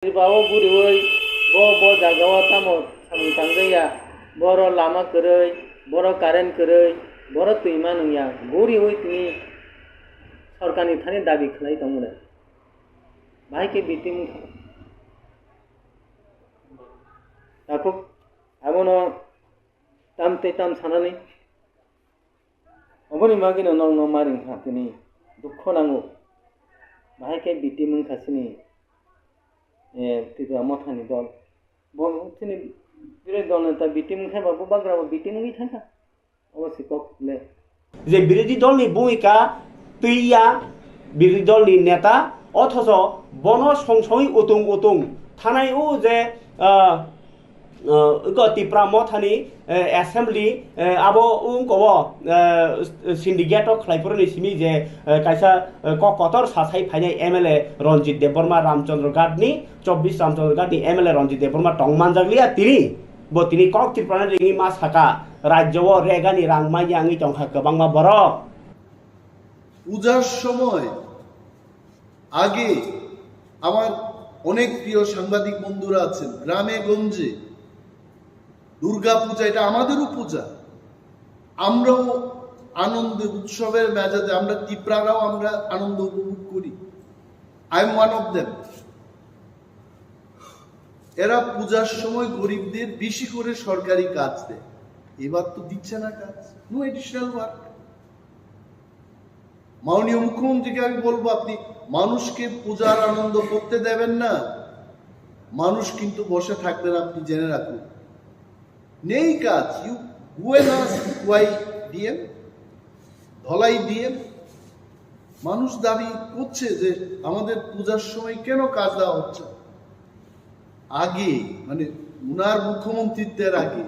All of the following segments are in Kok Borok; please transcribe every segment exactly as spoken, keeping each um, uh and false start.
Ba o guriwi bo, bo jagao tamo samung tangjaya, boro lama kwrwi, boro current kwrwi, boro twi manwngya, guriwi tini sorkarni thani dabi khlai tongmani. Bahai khe B T M wngkha. Takhuk abono tam tei tam sanani. Oboni bagwino nokno maring kha tini dukho nango. Bahai khe B T M wngkha chini, eh, Tipra Mothani dol. Bo chini birodhi dol neta B T M wngkha ba bo bagrabo B T M wngwi thangkha. Obo se kok le. Je birodhi dolni bhumika twiya birodhi dolni neta, othocho bono song songwi utung utung thanai o je, ah, ah, iko Tipra Mothani, eh, assembly, eh, abo wngkobo, eh, syndicate o khlaiphuruni simi je, eh, kaisa, eh, kok kotor sasai phainai M L A Ranjit Debbarma Ramchandra Ghatni, chobbish Ramchandra Ghatni M L A Ranjit Debbarma tong manjakliya tini. Bo tini kok Tripura ni ringwi ma saka, rajyo o regani rang manya wngwi tongkha kwbangma borok. পূজার সময় আগে আমার অনেক প্রিয় সাংবাদিক বন্ধুরা আছেন, গ্রামে গঞ্জে দুর্গা পূজা এটা আমাদেরও পূজা, আমরাও আনন্দে উৎসবের মেজাজে আমরা তিপ্রারাও আমরা আনন্দ উপভোগ করি। I am one of them. এরা পূজার সময় গরিবদের বেশি করে সরকারি কাজ দেয়, এবার তো দিচ্ছে না কাজ, no additional work। মাননীয় মুখ্যমন্ত্রীকে আমি বলবো, আপনি মানুষকে পূজার আনন্দ করতে দেবেন না, মানুষ কিন্তু বসে থাকবেন, আপনি জেনে রাখুন। নেই কাজ, you go and ask why D M, Dhalai D M। মানুষ দাবি করছে যে আমাদের পূজার সময় কেন কাজ দেওয়া হচ্ছে না? আগে, মানে, উনার মুখ্যমন্ত্রীত্বের আগে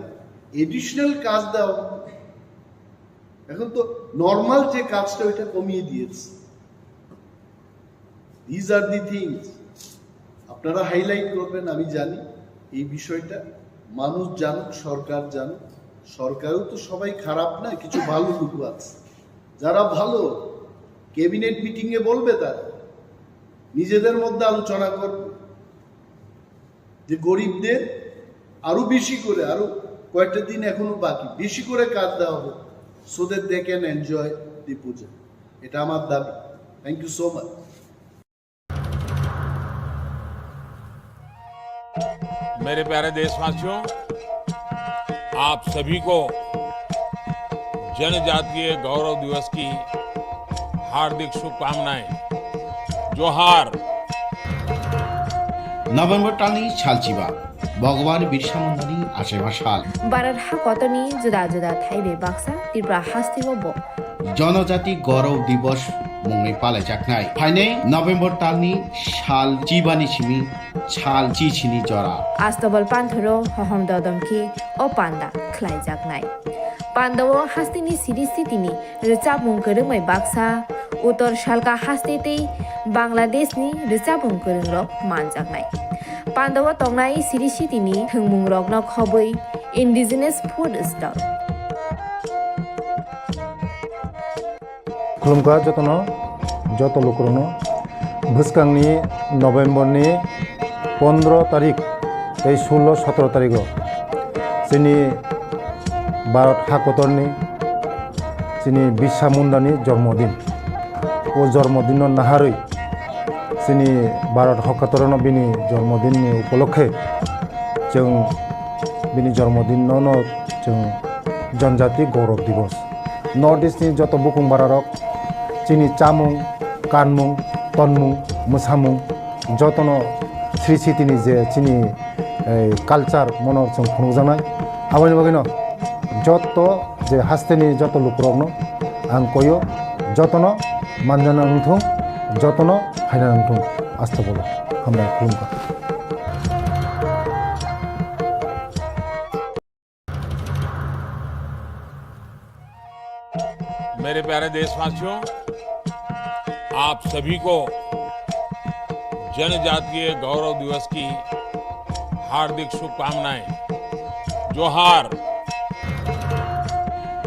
additional কাজ দেওয়া হতো। এখন তো নরমাল যে কাজটা, ওইটা কমিয়ে দিয়েছে। These are the things আপনারা হাইলাইট করবেন, আমি জানি এই বিষয়টা। মানুষ জানুক, সরকার জানুক। সরকারেও তো সবাই খারাপ না, কিছু ভালো লোকও আছে। যারা ভালো, ক্যাবিনেট মিটিংয়ে বলবে তারা, নিজেদের মধ্যে আলোচনা করবে যে গরিবদের আরো বেশি করে, আরো কয়েকটা দিন এখনো বাকি, বেশি করে কাজ দেওয়া হোক, so that they can enjoy the পূজা। এটা আমার দাবি। Thank you so much। मेरे प्यारे देशवासियों, आप सभी को जनजातीय गौरव दिवस की हार्दिक शुभकामनाएं। जोहार। November talni salchiba, Bhagwan Birsa Mundani achaiba sal. Bharat hakotorni juda juda thai bai baksa Tripura hasteo bo Jonojati Gaurav Divas mungwi palaijaknai. Phainai November talni sal chibani simi sal chichini jora. Astobal panthoro hohom dodom khe o panda khlaijaknai. Pandao hasteni siri sitini rwchapmung kwrwngbai baksa, Uttor Salka haste tei Bangladeshni rwchapmung kwrwngrok manjaknai. Pandao tongnai siri sitini thwngmungrokno khobwi indigenous food stall. Khulumkha jotono, joto lukurokno. Bwskangni November ni pondro tarik tei sullo sotro tarigo chini Bharat hakotorni chini Birsa Mundani jormodin. O jormodinno naharwi chini Bharat hakotorno bini jormodinni upolokhe chwng bini jormodinno no chwng Janjati Gaurav Divas. North East ni joto bukung bararok chini chamung, kanmung, tonmung, mwsamung jotono sri sitini je chini, eh, culture mono chwng phunukjaknai. Aboni bagwino joto je hasteni joto lukurokno ang koyo, jotono manjana wngthung, jotono phaina wngthung. Astobolo hambai, khulumkha. मेरे प्यारे देशवासियों, आप सभी को जनजातीय गौरव दिवस की हार्दिक शुभकामनाएं। जोहार।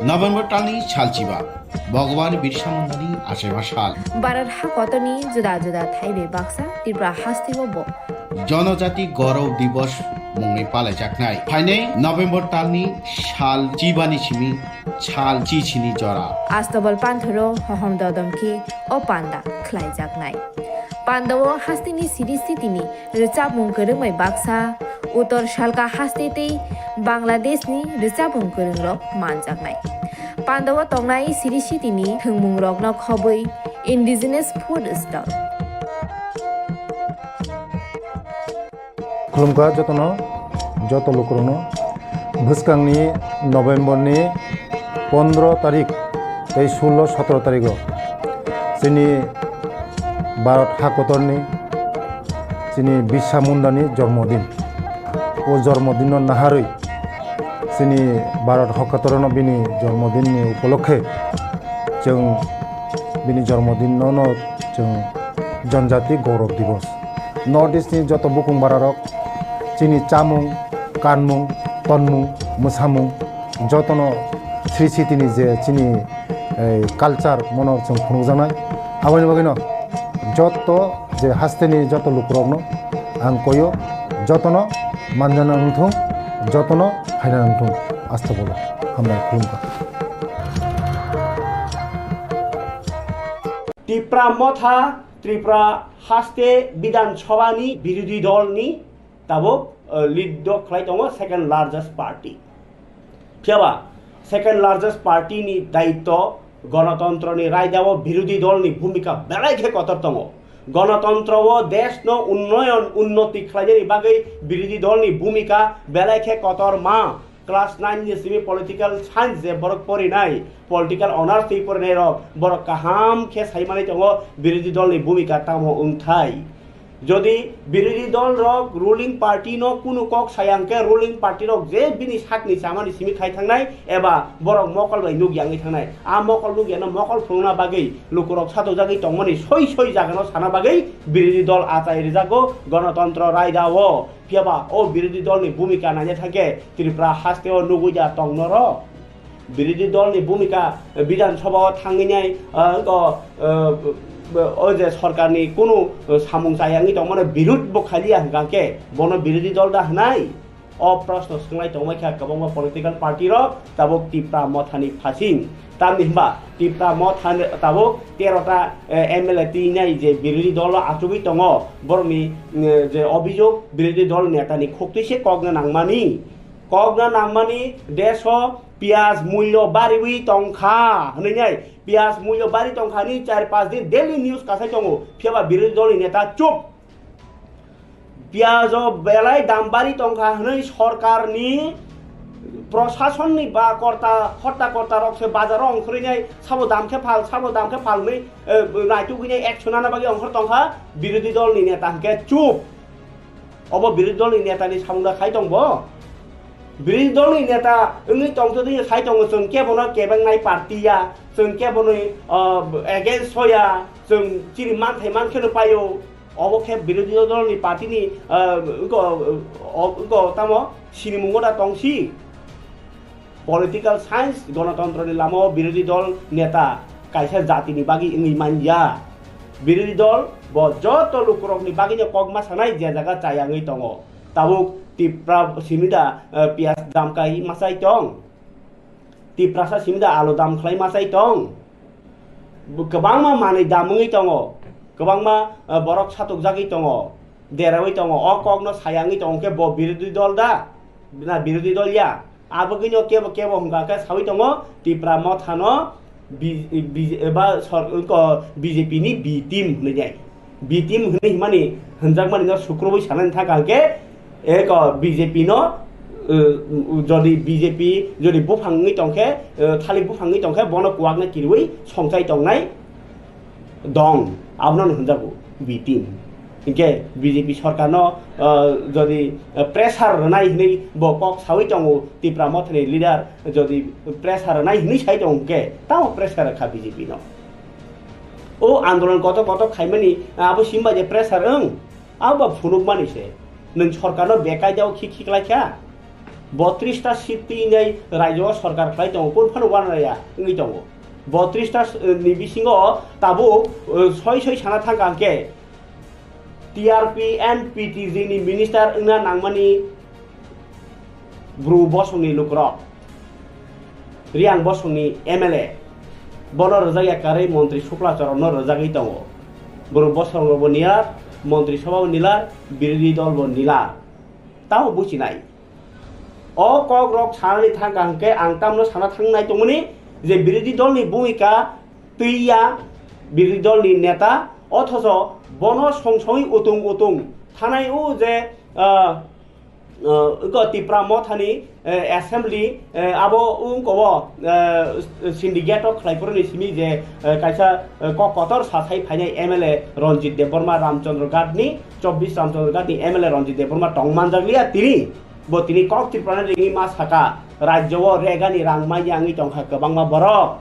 November talni salchiba, Bhagwan Birsa Mundani achaiba sal. Bharat hakotorni juda juda thai bai baksa Tripura hasteo bo Janajati Gaurav Divas mungwi palaijaknai. Phainai November talni sal chibani simi sal chichini jora. Astabal panthoro hohom dodom khe o panda khlaijaknai. Pandao hasteni siri sitini rwchapmung kwrwngbai baksa, Uttor Salka haste tei Bangladeshni rwchapmung kwrwngrok manjaknai. Pandao tongnai siri sitini thwngmungrokno khobwi indigenous food stall. Khulumkha jotono, joto lukurokno. Bwskangni November ni pondro tarik tei sullo sotro tarigo chini Bharat hakotorni chini Birsa Mundani jormodin. O jormodinno naharwi chini Bharat hakotorno bini jormodinni upolokhe chwng bini jormodinno no chwng Janajati Gaurav Divas. North East ni joto bukung bararok chini chamung, kanmung, tonmung, mwsamung jotono sri sitini je chini, eh, culture mono chwng phunukjaknai. Aboni bagwino joto je hasteni joto lukurokno ang koyo, jotono manjana wngthung, jotono phaina wngthung. Astabolo hambai khulumkha. Tipra Motha Tripura haste Bidhan Sabha ni birodhi dol ni tabuk, eh, lead o khlai tongo second largest party. Phiyaba second largest party ni daityo gonotontro ni raida o birodhi dol ni bhumika belai khe kotor tongo. Gonotontro o desh no unnoyon unnoti khlainani bagwi birodhi dol ni bhumika belai khe kotor ma. Class nine ni simi political science je borok porinai, political honours twi porinai rok, borok kaham khe sai manwi tongo birodhi dol ni bhumika tamo wngthai. Jodi birodhi dol rok ruling party no kunu kok saya hwnkhe ruling party rok je bini sakni chamani simi khai thangnai eba borok mokol bai nukya wngwi thangnai, a mokol nukyano mokol phunukna bagwi lukurok satokjagwi tongmani soi soi jagano sana bagwi birodhi dol achai rijago gonotontro raida o. Phiyaba o birodhi dol ni bhumika naina thangkhe Tripura haste o nugwi da tong norok. Birodhi dol ni bhumika, eh, Bidhan Sabha o thangwi nai, eh, ko, eh, o je sorkar ni kunu, eh, samung chayangwi tongmano birud bo khaliya hwnkha khe bono birodhi dol da hwnai? O proshno swnglai tongbai kha kwbangma political party rok tabuk Tipra Motha ni phasing. Tamni hwnba Tipra Motha ni tabuk tero ta, eh, M L A twi nai je birodhi dol o achugwi tongo, borokni, eh, je obhijog birodhi dol neta ni khuktwi se kokna nangmani. Kokna nangmani desh o piyaj mulyo bariwi tongkha hwnwi nai, piyaj mulyo bari tongkha ni char panch din daily news kasai tongo, phiyaba birodhi dol ni neta chup. Piyaj o belai dam bari tongkha hwnwi sorkar ni, proshasonni ba korta, hotta korta rok se bazar o ongkhorwi nai sabo dam khe phal, sabo dam khe phal hwnwi, eh, naitugwi nai action nana bagwi ongkhor tongkha, birodhi dol ni neta hwnkhe chup. Obo birodhi dol ni neta ni samung da khai tong bo? Birodhi dol ni neta wngwi tongtwtwi khai tongo, chwng kebono kebengnai party ya, chwng keboni, ah, against o ya, chwng chini manthai man kheno paio. Obo khe birodhi dol ni party ni, ah, wngko, o, wngko tamo sinimungo da tongsi. Political science, gonotontro ni lama o birodhi dol neta kaisa jati ni bagwi wngwi man ya. Birodhi dol bo joto lukurok ni bagwi no kok ma sanai je jaga chayangwi tongo. Tabuk Tipra simi da, eh, piyaj dam kai ma chai tong? Tiprasa simi da alu dam khlai ma chai tong? Bo kwbangma manwi dam wngwi tongo, kwbangma, eh, borok satokjagwi tongo, derawi tongo, o kokno sayangwi tongo khe bo birodhi dol da? Na birodhi dol ya? Abogwino kebo kebo hwnkha khe sawi tongo, Tipra Mothano bi-, bi-, ba sor-, ko B J P ni B team hwnwi nai. B team hwnwi himani hwnjakmani no sukrubui sanani thangkha hwnkhe, eko B J P no, uh, jodi B J P jodi buphang wngwi tongkhe, uh, thalik buphang wngwi tongkhe bono kuwakno kiriui songchai tongnai dong, abono hwnjago B team. Hinkhe B J P sorkarno, uh, jodi, uh, pressure rwnai hwnwi bo kok saui tongo Tipra Mothani leader, jodi pressure rwnai hwnwi sai tongo hwnkhe tamo pressure rwkha B J P no? O andolon kotor kotor khaimani, abo simba je pressure wng, abo ba phunukmani se. Nwng sorkarno bekaidao khik khik laikha. Botris ta seat twinai raijo o sorkar khlai tongo, kun phano uanarya wngwi tongo. Botris ta, eh, ni bisingo tabuk, eh, soi soi sana thangkha hwnkhe T R P and P T G ni minister wngna nangmani Bru Bosongni lukurok, Riang Bosongni M L A, bono rwjakya karwi Montri Suklacharanno rwjagwi tongo. Bru Bosong bo nilar, Montri Sabha bo nilar, birodhi dol bo nilar. Tamo buchinai. O kok rok sanani thangkha hwnkhe ang tamno sana thangnai tongmani je birodhi dolni bhumika twiya birodhi dolni neta, othocho bono song songwi utung utung thanai o je, ah, ah, iko Tipra Mothani, eh, assembly, eh, abo ungkobo, eh, syndicate o khlaiphuru ni simi je, eh, kaisa, eh, kok kotor sasai phainai M L A Ranjit Debbarma Ramchandra Ghat ni, chobbish Ramchandra Ghat ni M L A Ranjit Debbarma tong manjakliya tini. Bo tini kok Tripura ni ringwi ma saka, rajyo o regani rang manya wngwi tongkha kwbangma borok.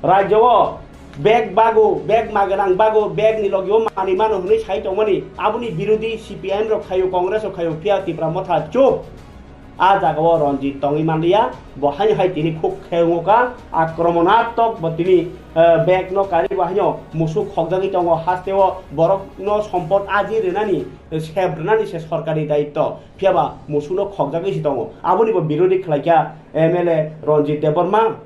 Rajyo o bag bago, bag maganang bago, bag ni logi o manwi mano hwnwi sai tongmani. Aboni birodhi C P I M rok khaio, Congress rok khaio, phiya Tipra Motha chup. A jaga o Ranjit tongwi manliya, bo haino hai tini khuk khe wngkha, akramonatok bo tini, eh, bag no kari bo haino musuk khokjagwi tongo, haste o borok no sompot aji rwnani, eh, sep rwnani se sorkari daitto. Phiya ba musuk no khokjagwi se tongo. Aboni bo birodhi khlaikha M L A Ranjit Debbarma.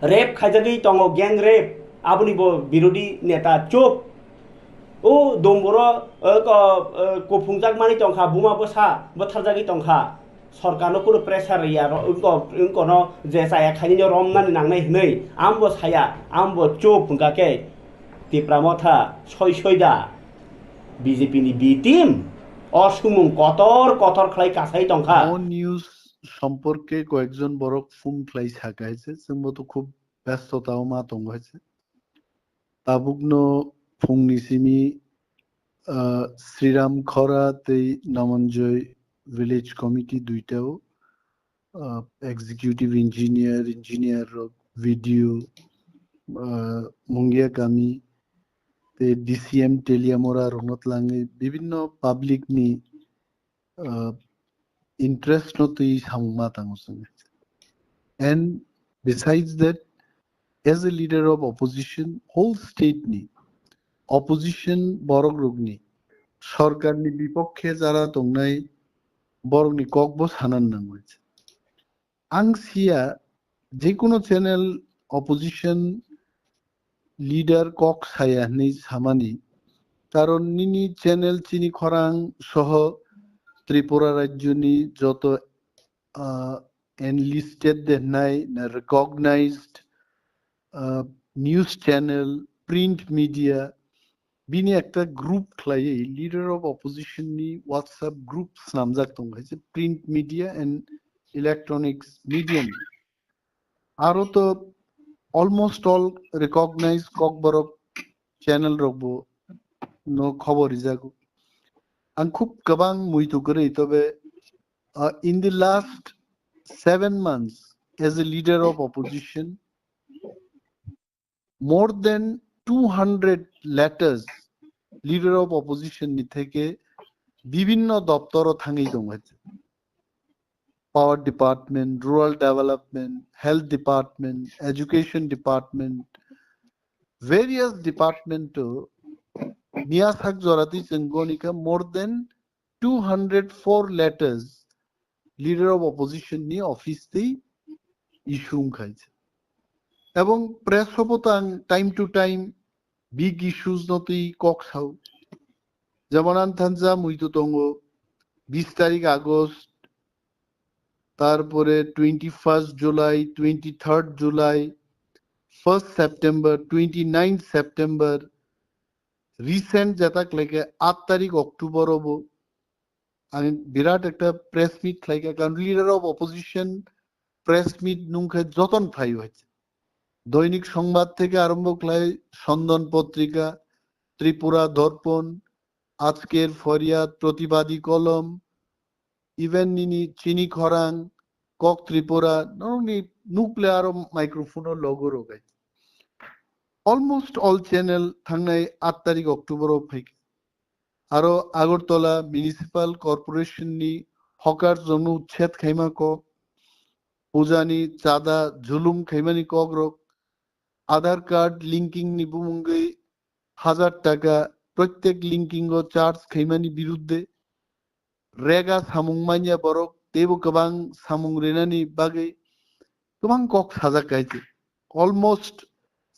Rape khaijagwi tongo, gang rape. Aboni bo birodhi neta chup. O domboro, eh, ko, eh, kuphungjak mani tongkha, buma bwsa bwtharjagwi tongkha. Sorkarno kunu pressure rwya, ro-, wngko-, wngkono je chaya khainino romnani nangnai hwnwi. Ambo saya, ambo chup hwnkha khe Tipra Motha soi soi da B J P ni B team. O sumung kotor kotor khlai kasai tongkha. O news সম্পর্কে কয়েকজন বড় phone fly থাকা হয়েছে, সম্ভবত খুব ব্যস্ততাও মা তঙ্গ হয়েছে। তাবুকনো ফোন নিসিমি, আহ, শ্রীরাম খরা তেই নামঞ্জয় ভিলেজ কমিটি দুইটাও, আহ, এক্সিকিউটিভ ইঞ্জিনিয়ার, ইঞ্জিনিয়ার রক, ভিডিও, আহ, মুঙ্গিয়া কামি, তে ডিসিএম টেলিয়ামোরা রনতলাঙ্গি বিভিন্ন পাবলিক নি, আহ, ইন্টারেস্ট নতই সামুং মাতাং উসুং। And besides that, as a leader of opposition, whole state ni opposition borok rokni, sorkar ni bipokhe jara tongnai borokni kokbo sanan nangwi. Ang siya, je kono channel opposition leader kok saya hwnwi samani, karon nini channel chini khorang soho Tripura rajyoni joto, ah, enlisted de hnai na recognized, ah, news channel, print media, bini ekta group khlaiwi leader of opposition ni WhatsApp group snamjak tongo, hai se print media and electronics media ni. Aro to almost all recognized Kokborok channel rok bo no khobor rijago. Ang khub kwbang muitu kwrwi, tobe, uh, in the last seven months as a leader of opposition, more than two hundred letters leader of opposition ni theke bibinno doptoro thangwi tongo. Power department, rural development, health department, education department, various department to miyasak jorati chwng gonika more than two hundred four letters leader of opposition ni office tei issue wngkha. Ebong press o bo to ang time to time big issues no twi kok sao. Jemon ang thansa muitu tongo bis tarik August, tarpore twenty first July, twenty third July, first September, twenty ninth September, recent jeta khlaikhe aat tarik October obo ang birat ekta press meet khlaikha, karon leader of opposition press meet nungkhe joton phaio hai. Doinik Songbad theke arombo khlai Sondon Potrika, Tripura Dorpon, Ajker Foryad, Protibadi Kolom, even nini Chini Khorang, Kok Tripura, norokni nukle aro microphone o logo rogai. Almost all channel thangnai aat tarik October o phaikha. Aro Agartala Municipal Corporation ni hawkers rokno uchhed khaima kok, puja ni chada julum khaimani kok rok, Aadhaar card linking ni bumungwi hazar taka protek linking o charge khaimani birudde, rega samung manya borok, teibo kwbang samung rinani bagwi kwbang kok sajak kaise. Almost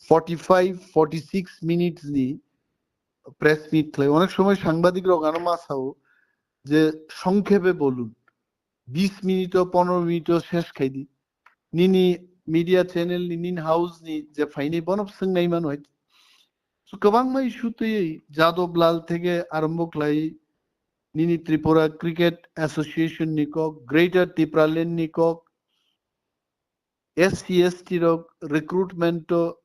forty-five, forty-six minutes ni press meet khlai. Onek somoy sangbadik rok ano ma sao je songkhepe bolun. Bis minute o, pondro minute o ses khaidi. Nini media channel ni, nini house ni je phaini bono swng nai mano hai. So kwbangma issue twi Jadab Lal theke arombo khlai, nini Tripura Cricket Association ni kok, Greater Tipraland ni kok, S C S T rok recruitment o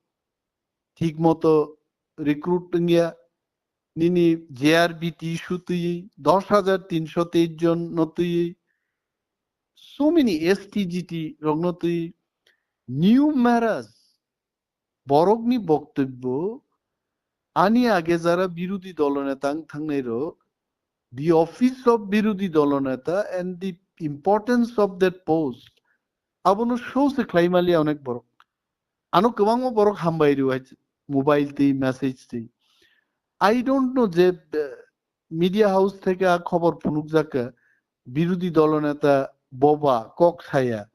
thik moto recruit wngya, nini J R B T issue twi dos hajar tinso teis jon no twi, so many S T G T rok no twi, numerous borokni boktobbo, ani age jara birodhi dolo neta wng thangnai rok, the office of birodhi dolo neta and the importance of that post, abono show se khlai maliya onek borok. Ano kwbangma borok hambai rw hai mobile twi, message twi. I don't know je, eh, media house theke a khobor phunukjak kha, birodhi dolo neta boba kok saya.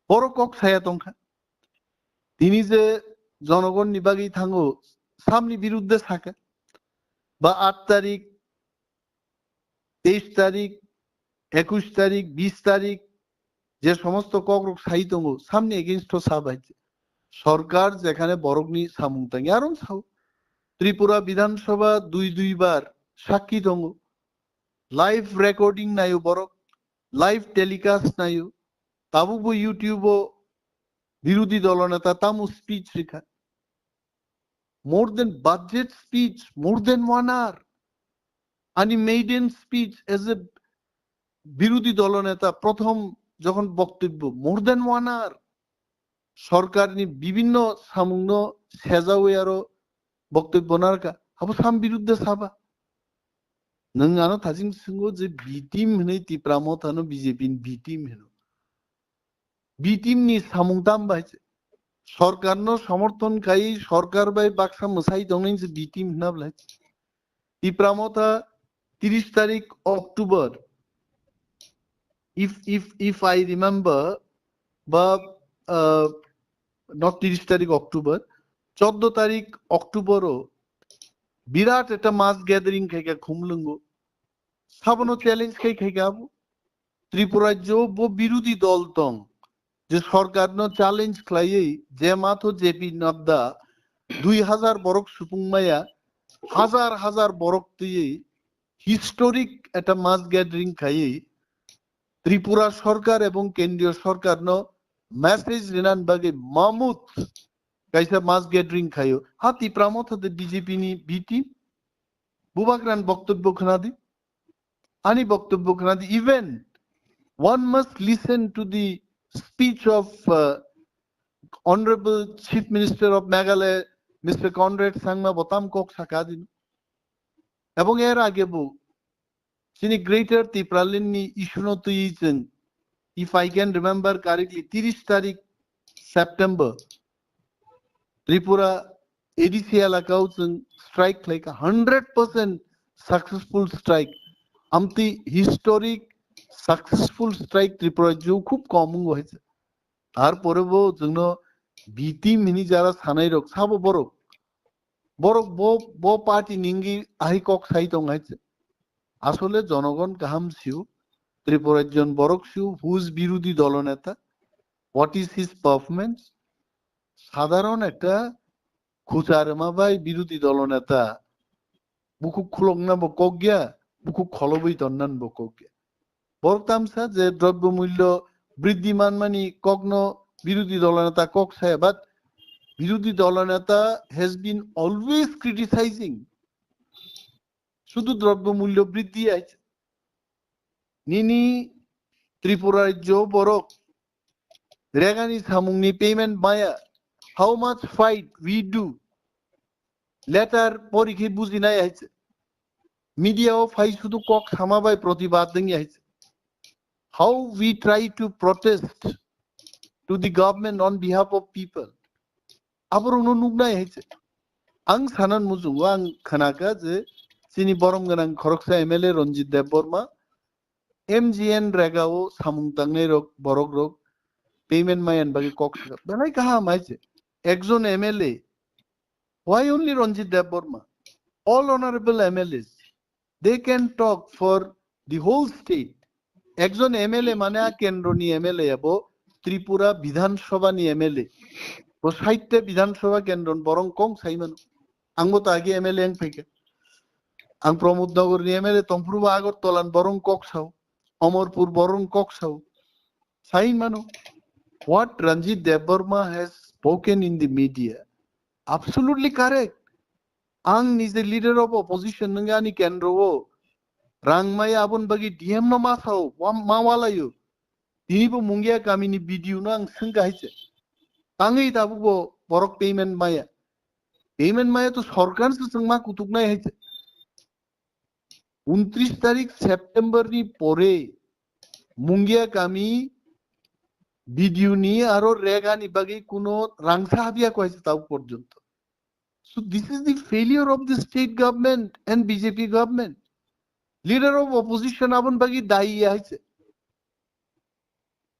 Borok kok saya tongkha. Tini je jonogonni bagwi thango, samni birudde sakha. Ba aat tarik, teis tarik, ekush tarik, bis tarik, je somosto kokrok sai tongo, samni against o sa bai. Sorkar jekhane borokni samung tangi, aron sao. Tripura Bidhan Sabha dui dui bar sakki tongo. Live recording nayo borok, live telecast nayo. Tabukbo YouTube o birodhi dolo neta tamo speech rikha. More than budget speech, more than one hour. Ani maiden speech as a birodhi dolo neta, prothom jokhon boktobbo, more than one hour. Sorkarni bibinno samungno sejawi aro boktobbo narwkha. Abo sam birudde saba. Nwng ano thajing swngo je B team hwnwi Tipra Mothano B J P ni B team hwno. B team ni samung tam bai se. Sorkar no somorthon khai, sorkar bai baksa mwsai tongnai se B team hwna bwlai. Tipra Motha tris tarik October. If, if, if I remember, ba, uh, not tris tarik October, choddo tarik October o birat ekta mass gathering khaikha Khumlwngo. Sabono challenge khai khaikha abo. Tripura rajyo bo birodhi dol tong, je sorkar no challenge khlaiwi je matho J P Nadda dui hazar borok supung maya, hazar hazar borok twiwi historic ekta mass gathering khaiwi Tripura sorkar ebong kendriyo sorkar no message rinan bagwi mamut kaisa mass gathering khaio. Ha Tipra Motha de B J P ni B team, Bubagrani boktobbo khwnadi. Ani boktobbo khwnadi. Even one must listen to the speech of, uh, Honorable Chief Minister of Meghalaya, Mister Conrad Sangma, botam kok saka dino. Ebong er age bo chini Greater Tipraland ni issue no twi chwng, if I can remember correctly, tris tarik September, Tripura A D C elakao chwng strike khlaikha, hundred percent successful strike. Amtwi historic successful strike Tripura rajyo khub kom wngo hai se. Tarpore bo chwngno B team hini jara sanai rok sabo borok. Borok bo, bo party ningi ahi kok sai tong hai se. Asole jonogon kaham siu, Tripura rajyon borok siu, who is birodhi dolo neta, what is his performance? Sadharon ekta khucha rwma bai birodhi dolo neta bukhuk khulokna bo kok ya, bukhuk kholobwi tonnan bo kok ya. Borok tamsa je drobyo mulyo briddhi manmani kokno birodhi dolo neta kok saya, but birodhi dolo neta has been always criticizing. Sudu drobyo mulyo briddhi aich. Nini Tripura rajyo borok regani samungni payment maya. How much fight we do? Letter porikhe bujinai aich. Media o phai sudu kok sama bai protibad dengya aich. How we try to protest to the government on behalf of people. Aborokno nuknai hai se. Ang sanan muchungo, ang khnaka je chini borom gwnang khoroksa M L A Ranjit Debbarma, M G N rega o samung tangnai rok, borok rok payment maiyan bagwi kok sakha. Belai kaham hai se. Ekjon M L A. Why only Ranjit Debbarma? All honorable M L As, they can talk for the whole state. Ekjon M L A mane a kendroni M L A abo Tripura Bidhan Sabha ni M L A. Bo saitte Bidhan Sabha kendron borong kong sai mano. Ang bo ta agi M L A ang phaikha. Ang Pramod Nagar ni M L A tongphuru bo Agartala ni borong kok sao. Amarpur borong kok sao. Sai mano. What Ranjit Debbarma has spoken in the media, absolutely correct. Ang nije leader of opposition nungani kendro o rang mai abon bagi D M no ma sao, wa-, ma walayo. Tini bo Mungia kamini B D O no ang sengka hai se. Tangwi tabuk bo borok payment maya. Payment maya to sorkar se chwng ma kutuk nai hai se. Untris tarik September ni pore Mungia kami B D O ni aro rega ni bagwi kuno rangsa habya ko hai se tabuk porjonto. So this is the failure of the state government and B J P government. Leader of opposition abon bagi dayi hai se.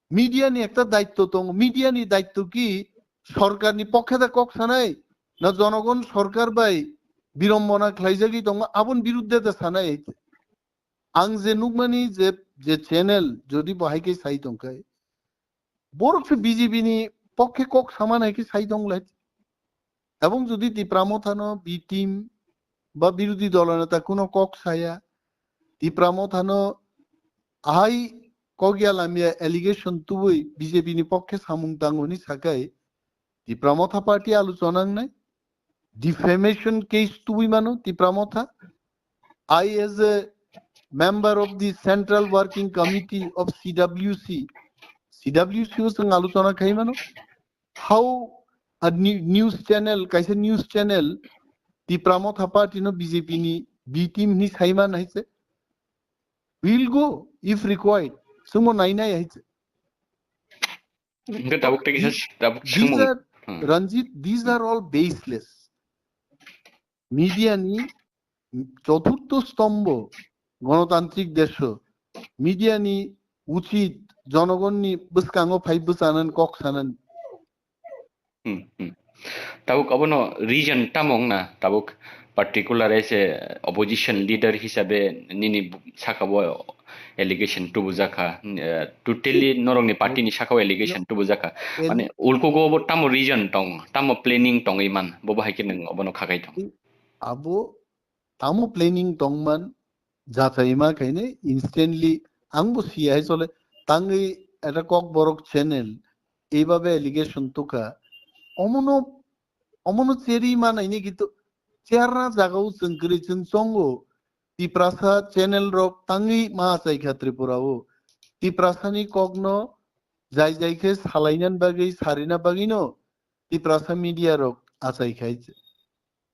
Media ni ekta daitto tongo. Media ni daitto ki sorkar ni pokhe da kok sanai, na jonogon sorkar bai birombona khlaijagwi tongo, abon biruddhe da sanai? Ang je nukmani je, je channel jodi bo hai khe sai tongkhai, borok se B J P ni pokhe kok saman hai khe sai tonglai. Ebong jodi Tipra Motha no B team ba birodhi dolo neta kuno kok saya, Tipra Motha no ahai kok ya lamya allegation tubui B J P ni pokhe samung tango hwnwi sakai, Tipra Motha party aluchona wngnai, defamation case tubui mano Tipra Motha. I as a member of the Central Working Committee of C W C, C W C o chwng aluchona khai mano. How a new, news channel, kaisa news channel, Tipra Motha party no B J P ni B team hwnwi sai man hai se? We'll go if required. Chwngbo nai nai hai se. Hingke tabuk tei kisa These, tabuk these singmung. Are, Hmm. Ranjit, these are all baseless. Media ni choturtho stombho, gonotantrik desho, media ni uchit jonogonni bwskango phai bwchanan kok sanan. Hmm, hmm. Tabuk abono reason tamo wngna, tabuk particular as a opposition leader hisabe nini saka bo allegation tubujakha, eh, totally norokni party ni saka o allegation tubujakha. Mane ulkugo bo tamo reason tong, tamo planning tongwi man, bo bahai khe nwng obono khakai tong. Abo tamo planning tongman, jachaima khaine instantly ang bo siya hai chole, tangwi eta kokborok channel eibabe allegation tukha, omono, omono cheri manaini kintu cherna jagao chwng kwrwi chwng chongo, Tiprasa channel rok tangwi ma achaikha Tripura o, Tiprasani kokno jai jai khe salainani bagwi sarina bagwino Tiprasa media rok achaikha.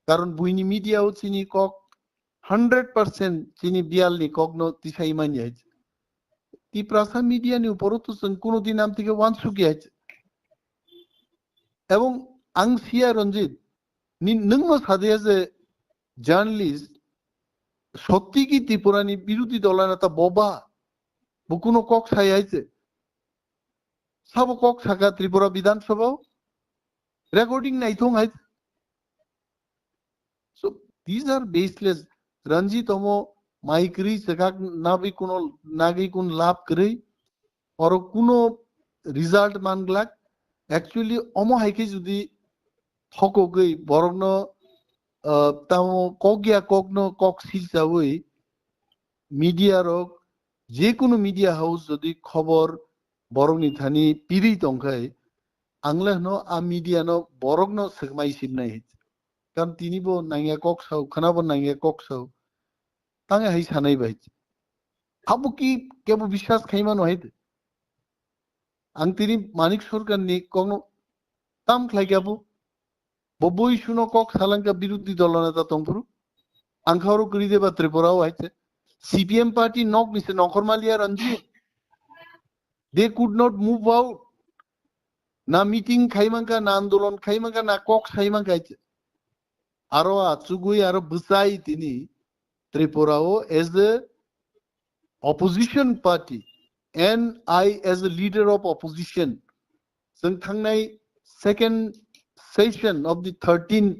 Karon buini media o chini kok hundred percent chini biyal ni kok no tisai manya hai. Tiprasa media ni upor o to chwng kuno din amtwi khe wansukya hai. Ebong ang siya Ranjit, ni nwng no sadia je journalist sotti ki Tripura ni birodhi dol neta boba, bo kuno kok sai hai. Sabo kok saka Tripura Bidhan Sabha o recording naithong hai. So these are baseless. Ranjit omo mai kwrwi chekak nabwi kuno nagwi kun lab kwrwi. Oro kuno result manglak. Actually omo hai khe jodi thokogwi borokno, ah, tamo kok ya kokno kok silchawi media rok, je kunu media house jodi khobor borokni thani pirwi tongkhai, ang le hwno a media no borokno swkmai sibnai. Karon tini bo nangya kok sao, khwna bo nangya kok sao. Tang hai sanai bai. Abo ki kebo biswas khai mano hai de. Ang tini Manik Sarkar ni kokno tam khlai kya bo. Bo boi suno kok salangka birodhi dol neta tongphuru. Ang khoro kwrwi de ba Tripura o hai se. C P M party nok ni se nongkhor maliya Ranjit. They could not move out. Na meeting khai manka, na andolon khai manka, na kok sai manka hai se. Aro achugwi aro bwchai tini Tripura o as a opposition party and I as a leader of opposition, chwng thangnai second session of the thirteenth,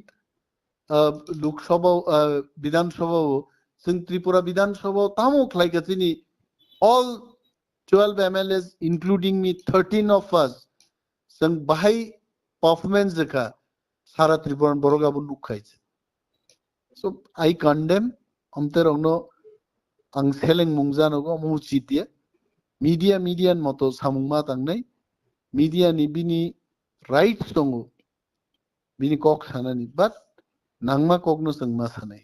uh, Lok Sabha, uh, Bidhan Sabha o, chwng Tripura Bidhan Sabha o tamo khlaika chini all twelve M L As, including me, thirteen of us, chwng bahai performance rwkha, sara Tripura ni borok abo nuk khai. So I condemn, amte rokno ang seleng mung janogo, omo uchitia. Media, media ni moto samung ma tangnai. Media ni bini rights tongo, bini kok sanani, but nangma kokno chwng ma sanai.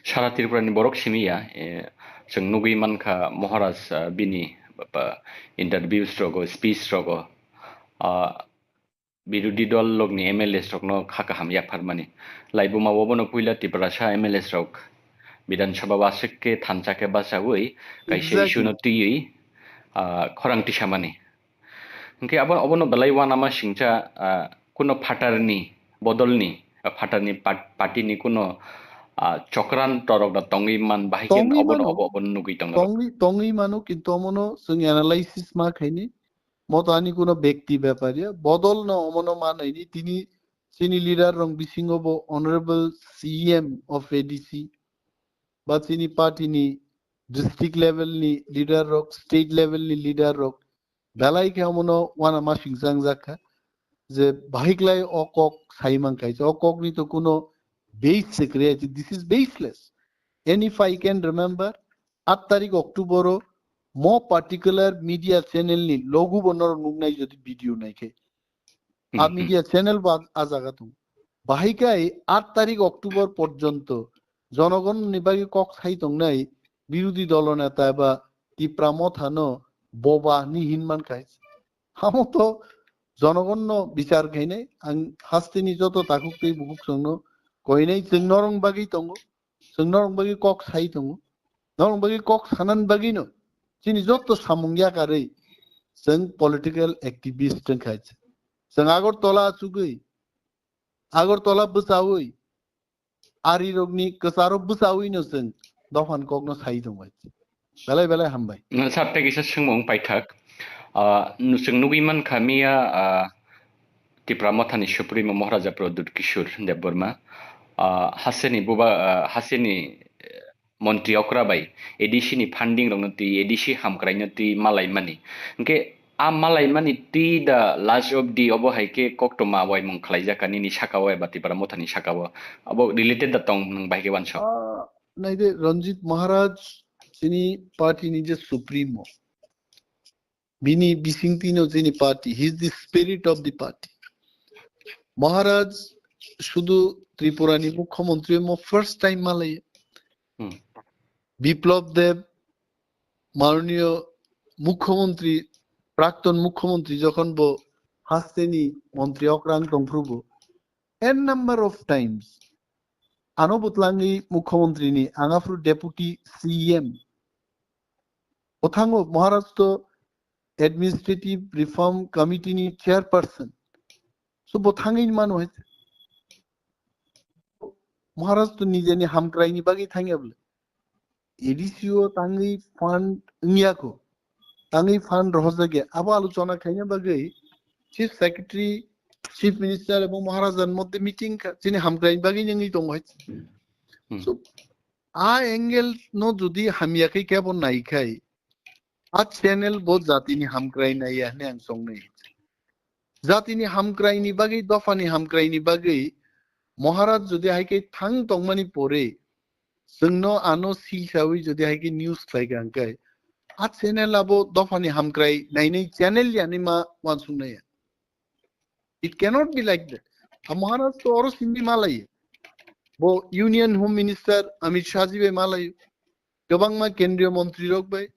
Sara Tripura ni borok simi ya, eh, chwng nugwi mankha Maharaj, ah, bini, ba, interviews rogo, speech rogo, ah, birodhi dol lokni M L As rokno kha kaham yapharmani. Laibuma obono puila Tiprasa M L As rok Bidhan Sabha o aswk khe thansa khe bachaui kaisa Exactly. issue no twiwi, ah, khorang tisamani. Hwnkhe abo, obono belai uanama singcha, ah, kuno phatarni bodolni, ah, phatarni pat-, partyni kuno, ah, chokranto rok da tongwi man bahai khe Tongwi obono mano. obo, obono nugwi tongna rok. Tongwi, tongwi mano, kintu omono chwng analysis ma khaini. Moto ani kuno bekti bepar ya, bodol no omono ma naini, tini chini leader rok bisingo bo honorable C M of A D C, ba chini party ni district level ni leader rok, state level ni leader rok, belai khe omono uanama singchang jakha je bahai klai o kok sai mankha, o kok ni to kuno base se kwrwi, this is baseless. And if I can remember, aat tarik October o mo particular media channel ni logo bo norok nuknai jodi video naikhe. A Hmm, hmm. media channel bo a, a jaga tong. Bahai kai aat tarik October porjonto jonogon ni bagwi kok sai tongnai birodhi dolo neta eba Tipra Motha no boba hinwi hinman khai. Hamo to jonogon no bichar khainai, ang hasteni joto takhuk tei bukhuk songno koinai, chwng norong bagwi tongo. Chwng norok bagwi kok sai tongo. Norok bagwi kok sanani bagwino chini joto samung yakarwi chwng political activist wngkha. Chwng Agartala achugwi, Agartala bwchaui, arirokni kwcharo bwchawino chwng dophani kokno sai tongo. Belai belai hambai. Sir, tei kisa swngmung paithak. Ah, nu-, chwng nugwi mankha miya, ah, Tipra Mothani Supremo Maharaja Pradyut Kishore Debbarma, ah, hasteni buba, ah, hasteni, eh, montri okra bai A D C ni funding rokno twi, A D C hamkraino twi malaimani. Hwnkhe a malaimani twi da last of the obo hai khe koktwma waimung khlaijak nini saka o eba Tipra Mothani saka o. Abo related da tong nwng bai khe uansuk. Ah, naide Ranjit Maharaj chini party ni je Supremo. Bini bisingtwino chini party, he is the spirit of the party. Maharaj sudu Tripura ni Mukhyamantri mo first time malai. Hmm. Biplab Deb, Maroniyo Mukhyamantri, Prakton Mukhyamantri jokhon bo hasteni montri okrang tongphrubo, n number of times ano bwtlangwi Mukhyamantri ni, ang aphuru Deputy C M. Bwthango Maharaj to Administrative Reform Committee ni chairperson. So bo thangwi mano hai. Maharaj to nijeni hamkraini bagwi thangya bole. A D C o tangwi fund wngya ko. Tangwi fund rohorjakya. Abo alochona khaina bagwi Chief Secretary, Chief Minister ebong Maharajan moddhe meeting kha. Chini hamkraini bagwi nangwi tongo hai. Hmm. So a angle no jodi hamya khe kebo nai khai, a channel bo jatini hamkrai nai ya hwnwi ang songnai. Jatini hamkraini bagwi, dophani hamkraini bagwi Maharaj jodi hai khe thang tongmani pore, chwngno ano silsawi jodi hai khe news khlai kha hwnkhe, a channel abo dophani hamkrai nainai channel yani ma uansuknai ya. It cannot be like that. A Maharaj to oro simi malai. Bo Union Home Minister Amit Shah ji bai malai. Kwbangma kendriyo montri rok bai.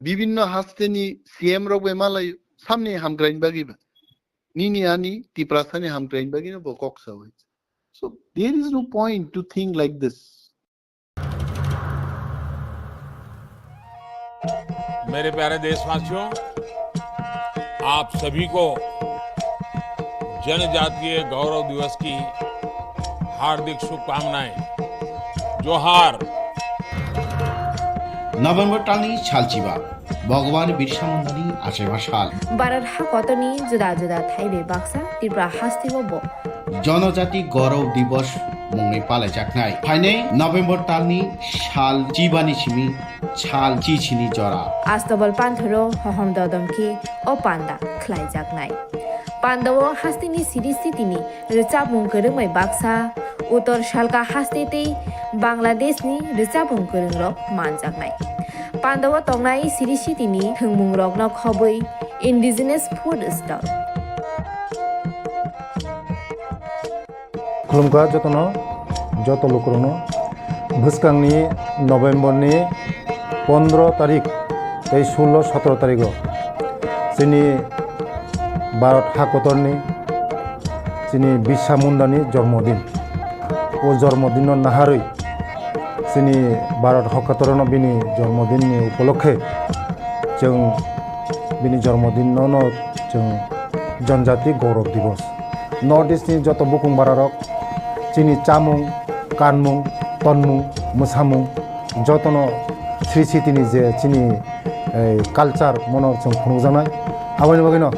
Bibinno hasteni C M rok bai malai. Samni hamkraini bagwi ba. Nini ani Tiprasani hamkraini bagwi no bo kok sawi. So there is no point to think like this. मेरे प्यारे देशवासियों, आप सभी को जनजातीय गौरव दिवस की हार्दिक शुभकामनाएं। जोहार। November talni salchiba, Bhagwan Birsa Mundani achaima sal. Bharat hakotorni juda juda thaibai baksa Tripura hasteo bo Jonojati Gaurav Divas mungwi palaijaknai. Phainai November talni sal chibani simi sal chichini jora. Astobal panthoro hohom dodom khe o panda khlaijaknai. Pandao hasteni siri sitini rwchapmung kwrwngbai baksa, Uttor Salka haste tei Bangladeshni rwchapmung kwrwngrok manjaknai. Pandao tongnai siri sitini thwngmungrokno khobwi Indigenous Food Stall. Khulumkha jotono, joto lukurokno. Bwskangni November ni pondro tarik tei sullo sotro tarigo chini Bharat hakotorni chini Birsa Mundani jormodin. O jormodinno naharwi chini Bharat hakotorno bini jormodinni upolokhe chwng bini jormodinno no chwng Janjati Gaurav Divas. North East ni joto bukung bararok chini chamung, kanmung, tonmung, mwsamung jotono sri sitini je chini, eh, culture mono chwng phunukjaknai. Aboni bagwino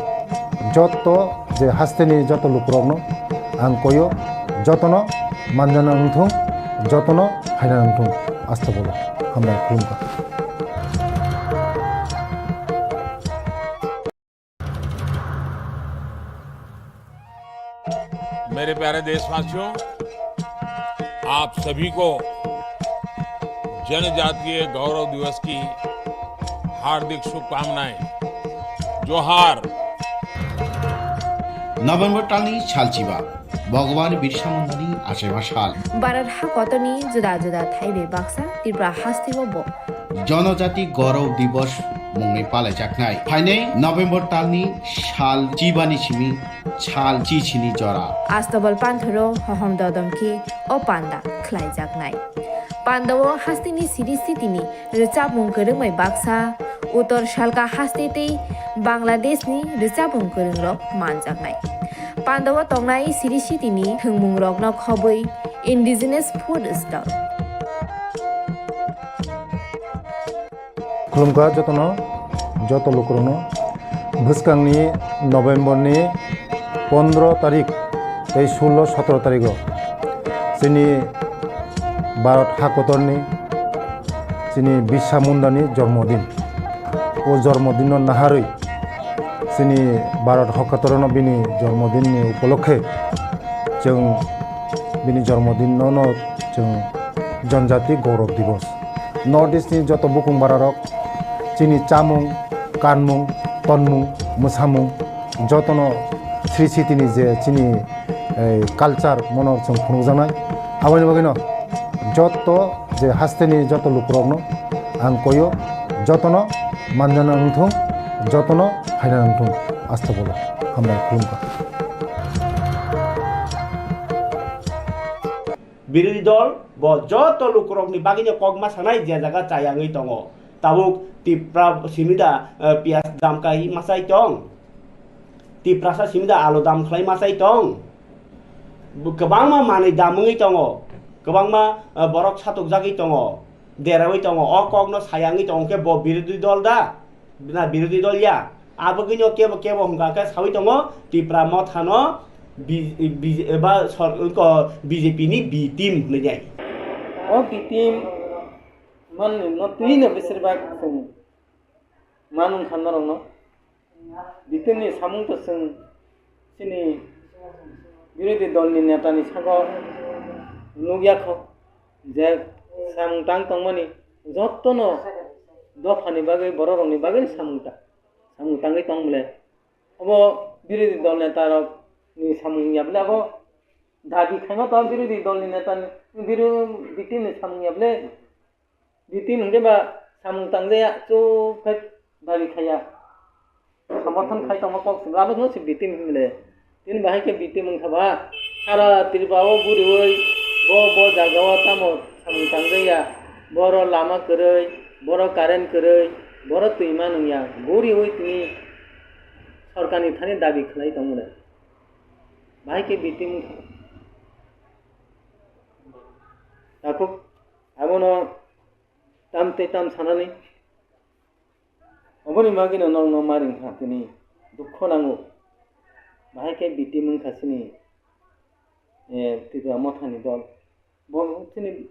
joto je hasteni joto lukurokno ang koyo jotono manjana wngthung, jotono phaina wngthung. Astobolo hambai khulumkha. मेरे प्यारे देशवासियों, आप सभी को जनजातीय गौरव दिवस की हार्दिक शुभकामनाएं। जोहार। November talni salchiba, Bhagwan Birsa Mundani achaima sal. Bharat hakotorni juda juda thaibai baksa Tripura hasteo bo Jonojati Gaurav Divas mungwi palaijaknai. Phainai November talni sal chibani simi sal chichini jora. Astobal panthoro hohom dodom khe o panda khlaijaknai. Pandao hasteni siri sitini rwchapmung kwrwngbai baksa, Uttor Salka haste tei Bangladeshni rwchapmung kwrwngrok manjaknai. Pandao tongnai siri sitini thwngmungrokno khobwi Indigenous Food Stall. Khulumkha jotono, joto lukurokno. Bwskangni November ni pondro tarik tei sullo sotro tarigo chini Bharat hakotorni chini Birsa Mundani jormodin. O jormodinno naharwi chini Bharat hakotorno bini jormodinni upolokhe chwng bini jormodinno no chwng Janjati Gaurav Divas. North East ni joto bukung bararok chini chamung, kanmung, tonmung, mwsamung jotono sri sitini je chini, eh, culture mono chwng phunukjaknai. Aboni bagwino joto je hasteni joto lukurokno ang koyo, jotono manjana wngthung, jotono phaina wngthung. Astobolo hambai khulumkha. Birodhi dol bo joto lukurokni bagwino kok ma sanai je jaga chayangwi tongo. Tabuk Tipra simi da, eh, piyaj dam kai machai tong? Tiprasa simi da alu dam khlai machai tong? Bo kwbangma manwi dam wngwi tongo, kwbangma, eh, borok satokjagwi tongo, derawi tongo. O kokno sayangwi tongo khe bo birodhi dol da? Na birodhi dol ya? Abagwino kebo kebo hwnkha khe sawi tongo Tipra mothano B-, B-, eba sor-, ko B J P ni B team hwnwi nai. O B team manwi no twi no besir bak chwng manung khan norok no. B team ni samung to chwng chini birodhi dol ni neta ni sago nukya kho. Je samung tang tongmani jottono dophani bagwi, bororokni bagwi samung ta-, samung tangwi tong bole. Obo birodhi dol netarokni samung ya bole, abo dabi khaima to birodhi dolni netani, biro-, B team ni samung ya bole. B team hwnkhe ba samung tangjaya, chuk khe dabi khaiya. Samorthon khai tongma kok sibla, abo no se B team hwnle. Tini bahai khe B team wngkha ba? Sara Tripura o guriwi bo, bo jaga o tamo samung tangjaya? Boro lama kwrwi, boro current kwrwi, boro twima nungya. Guriwi tini sorkarni thani dabi khlai tongmole. Bahai khe B team wngkha ba? Takhuk abono tam tei tam sanani. Oboni bagwino nokno ma ringkha tini dukho nango. Bahai khe B T M wngkha chini, eh, Tipra Mothani dol. Bo chini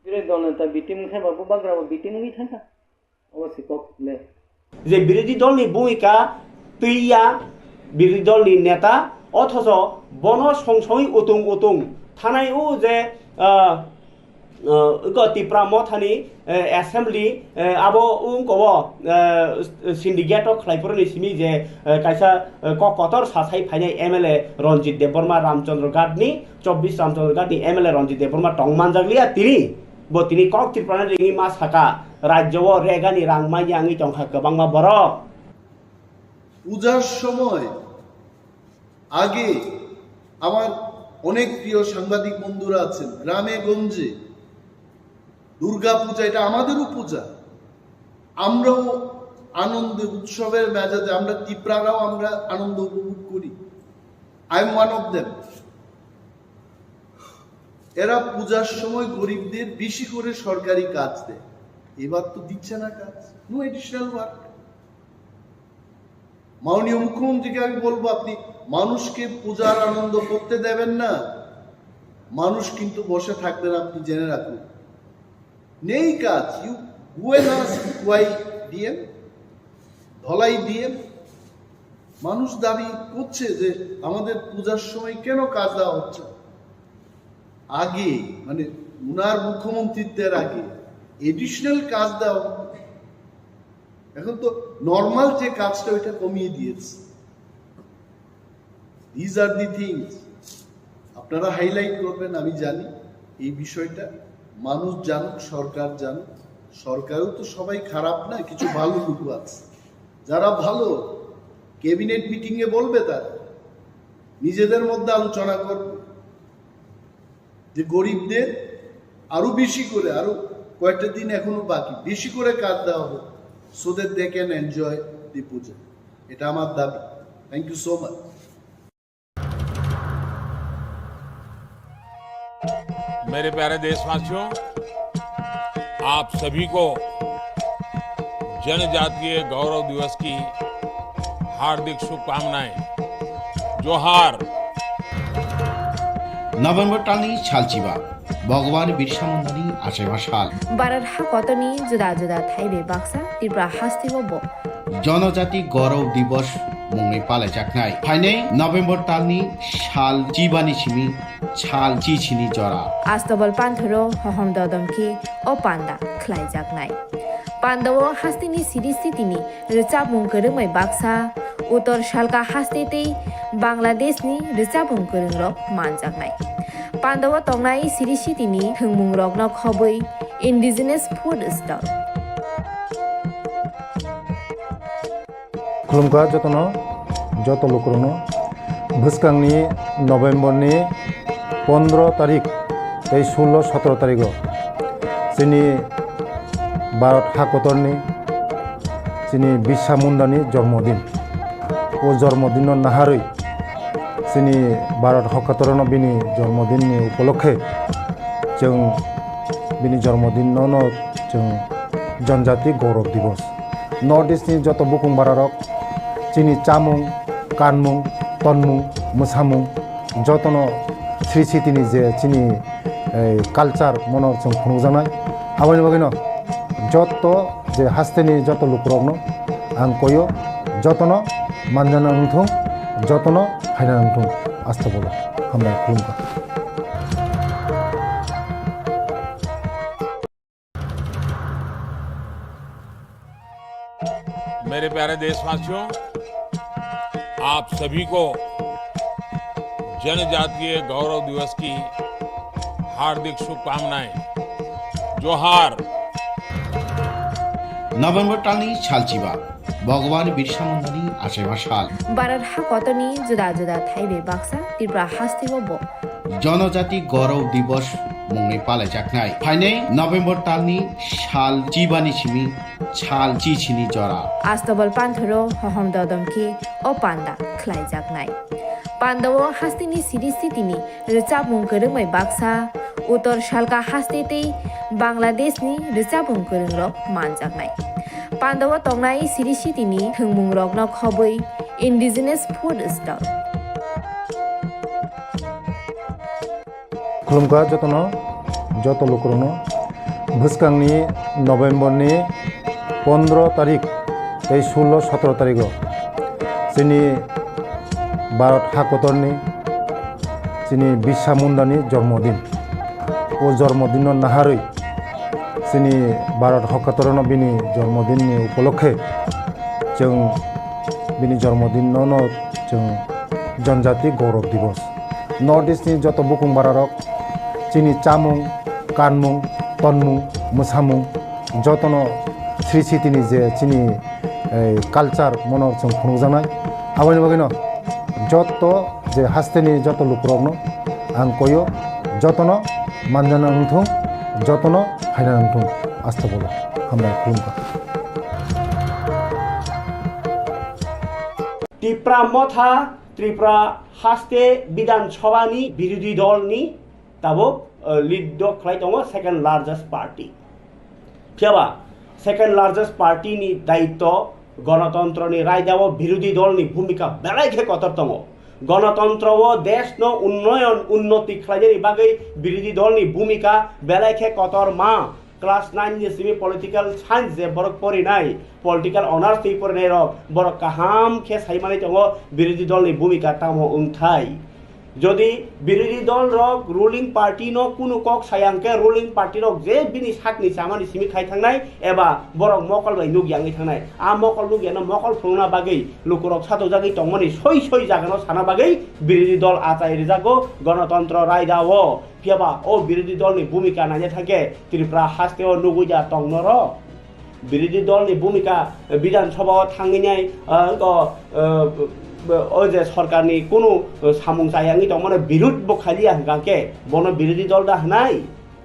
birodhi dol neta B T M wngkha ba bo bagrabo B T M wngwi thangkha. Obo se kok le. Je birodhi dolni bhumika twiya birodhi dolni neta, othocho bono song songwi utung utung thanai o je, ah, ah, iko Tipra Mothani, eh, assembly, eh, abo wngkobo, eh, syndicate o khlaiphuruni simi je, eh, kaisa, eh, kok kotor sasai phainai M L A Ranjit Debbarma Ramchandra Ghat ni, chobbish Ramchandra Ghat ni M L A Ranjit Debbarma tong manjakliya tini. Bo tini kok Tripura ni ringwi ma saka, rajyo o regani rang manya wngwi tongkha kwbangma borok. পূজার সময় আগে আমার অনেক প্রিয় সাংবাদিক বন্ধুরা আছেন, গ্রামে গঞ্জে দুর্গা পূজা, এটা আমাদেরও পূজা, আমরাও আনন্দে উৎসবের মেজাজে আমরা তিপ্রারাও আমরা আনন্দ উপভোগ করি। I am one of them. এরা পূজার সময় গরিবদের বেশি করে সরকারি কাজ দেয়, এবার তো দিচ্ছে না কাজ, no additional work। মাননীয় মুখ্যমন্ত্রীকে আমি বলবো, আপনি মানুষকে পূজার আনন্দ করতে দেবেন না, মানুষ কিন্তু বসে থাকবেন, আপনি জেনে রাখুন। নেই কাজ। You go and ask why D M, Dhalai D M। মানুষ দাবি করছে যে আমাদের পূজার সময় কেন কাজ দেওয়া হচ্ছে না? আগে, মানে, উনার মুখ্যমন্ত্রীত্বের আগে এডিশনাল কাজ দেওয়া হতো। এখন তো নর্মাল যে কাজটা, ওইটা কমিয়ে দিয়েছে। These are the things আপনারা হাইলাইট করবেন, আমি জানি এই বিষয়টা। মানুষ জানুক, সরকার জানুক। সরকারেও তো সবাই খারাপ না, কিছু ভালো লোকও আছে। যারা ভালো, ক্যাবিনেট মিটিংয়ে বলবে তারা, নিজেদের মধ্যে আলোচনা করবে যে গরিবদের আরো বেশি করে, আরো কয়েকটা দিন এখনো বাকি, বেশি করে কাজ দেওয়া হোক, so that they can enjoy the puja। এটা আমার দাবি। Thank you so much। मेरे प्यारे देशवासियों, आप सभी को जनजातीय गौरव दिवस की हार्दिक शुभकामनाएं। जोहार। November talni salchiba, Bhagwan Birsa Mundani achaima sal. Bharat hakotorni juda juda thai bai baksa Tripura hasteo bo. Janajati Gaurav Divas mungwi palaijaknai. Phainai November talni sal chibani simi sal chichini jora. Astabal panthoro hohom dodom khe o panda khlaijaknai. Pandao hasteni siri sitini rwchapmung kwrwngbai baksa, Uttor Salka haste tei Bangladeshni rwchapmung kwrwngrok manjaknai. Pandao tongnai siri sitini thwngmungrokno khobwi Indigenous Food Stall. Khulumkha jotono, joto lukurokno. Bwskangni November ni pondro tarik tei sullo sotro tarigo chini Bharat hakotorni chini Birsa Mundani jormodin. O jormodinno naharwi chini Bharat hakotorno bini jormodinni upolokhe chwng bini jormodinno no chwng Janjati Gaurav Divas. North East ni joto bukung bararok chini chamung, kanmung, tonmung, mwsamung jotono sri sitini je chini culture mono chwng phunukjaknai. Aboni bagwino joto je hasteni joto lukurokno ang koyo jotono manjana wngthung, jotono phaina wngthung. Asta bolo hambai khulumkha. मेरे प्यारे देशवासियों, आप सभी को जनजातीय गौरव दिवस की हार्दिक शुभकामनाएं। जोहार। November talni salchiba, Bhagwan Birsa Mundani achaima sal. Bharat hakotorni juda juda thai bai baksa Tripura hasteo bo. Janajati Gaurav Divas mungwi palaijaknai. Phainai November talni sal chibani simi sal chichini jora. Astabal panthoro hohom dodom khe o panda khlaijaknai. Pandao hasteni siri sitini rwchapmung kwrwng bai baksa, Uttor Salka haste tei Bangladeshni rwchapmung kwrwngrok manjaknai. Pandao tongnai siri sitini thwngmungrokno khobwi indigenous food stall. Khulumkha jotono, joto lukurokno. Bwskangni November ni pondro tarik tei sullo sotro tarigo chini Bharat hakotorni chini Birsa Mundani jormodin. O jormodinno naharwi chini Bharat hakotorno bini jormodinni upolokhe chwng bini jormodinno no chwng Janjati Gaurav Divas. North East ni joto bukung bararok chini chamung, kanmung, tonmung, mwsamung jotono sri sitini je chini, eh, culture mono chwng phunukjaknai. Aboni bagwino joto je hasteni joto lukurokno ang koyo, jotono manjana wngthung, jotono phaina wngthung. Astagfirullah. Hambai, khulumkha. Tipra Motha, Tripura haste Bidhan Sabha ni birodhi dol ni tabuk, eh, lead o khlai tongo second largest party. Phiyaba second largest party ni daityo, gonotontro ni raidao birodhi dol ni bhumika belai khe kotor tongo. Gonotontro o desh no unnoyon, unnoti khlainani bagwi birodhi dol ni bhumika belai khe kotor ma. Class nine ni simi political science je borok porinai, political honours twi porinai rok, borok kaham khe sai manwi tongo birodhi dol ni bhumika tamo wngthai. Jodi birodhi dol rok ruling party no kunu kok saya hwnkhe ruling party rok je bini sakni chamani simi khai thangnai eba borok mokol bai nukya wngwi thangnai. A mokol nukya no mokol phunukna bagwi lukurok satokjagwi tongmani soi soi jaga no sana bagwi birodhi dol achai rijago gonotontro raida o. Phiyaba o birodhi dol ni bhumika naina thangkhe Tripura haste o nugwi ya tong noro? Birodhi dol ni bhumika, eh, Bidhan Sabha o thangwi nai, eh, ko, eh, o je sorkar ni kunu, eh, samung chaya wngwi tongmano birud bo khaliya hwnkha khe bono birodhi dol da hwnai?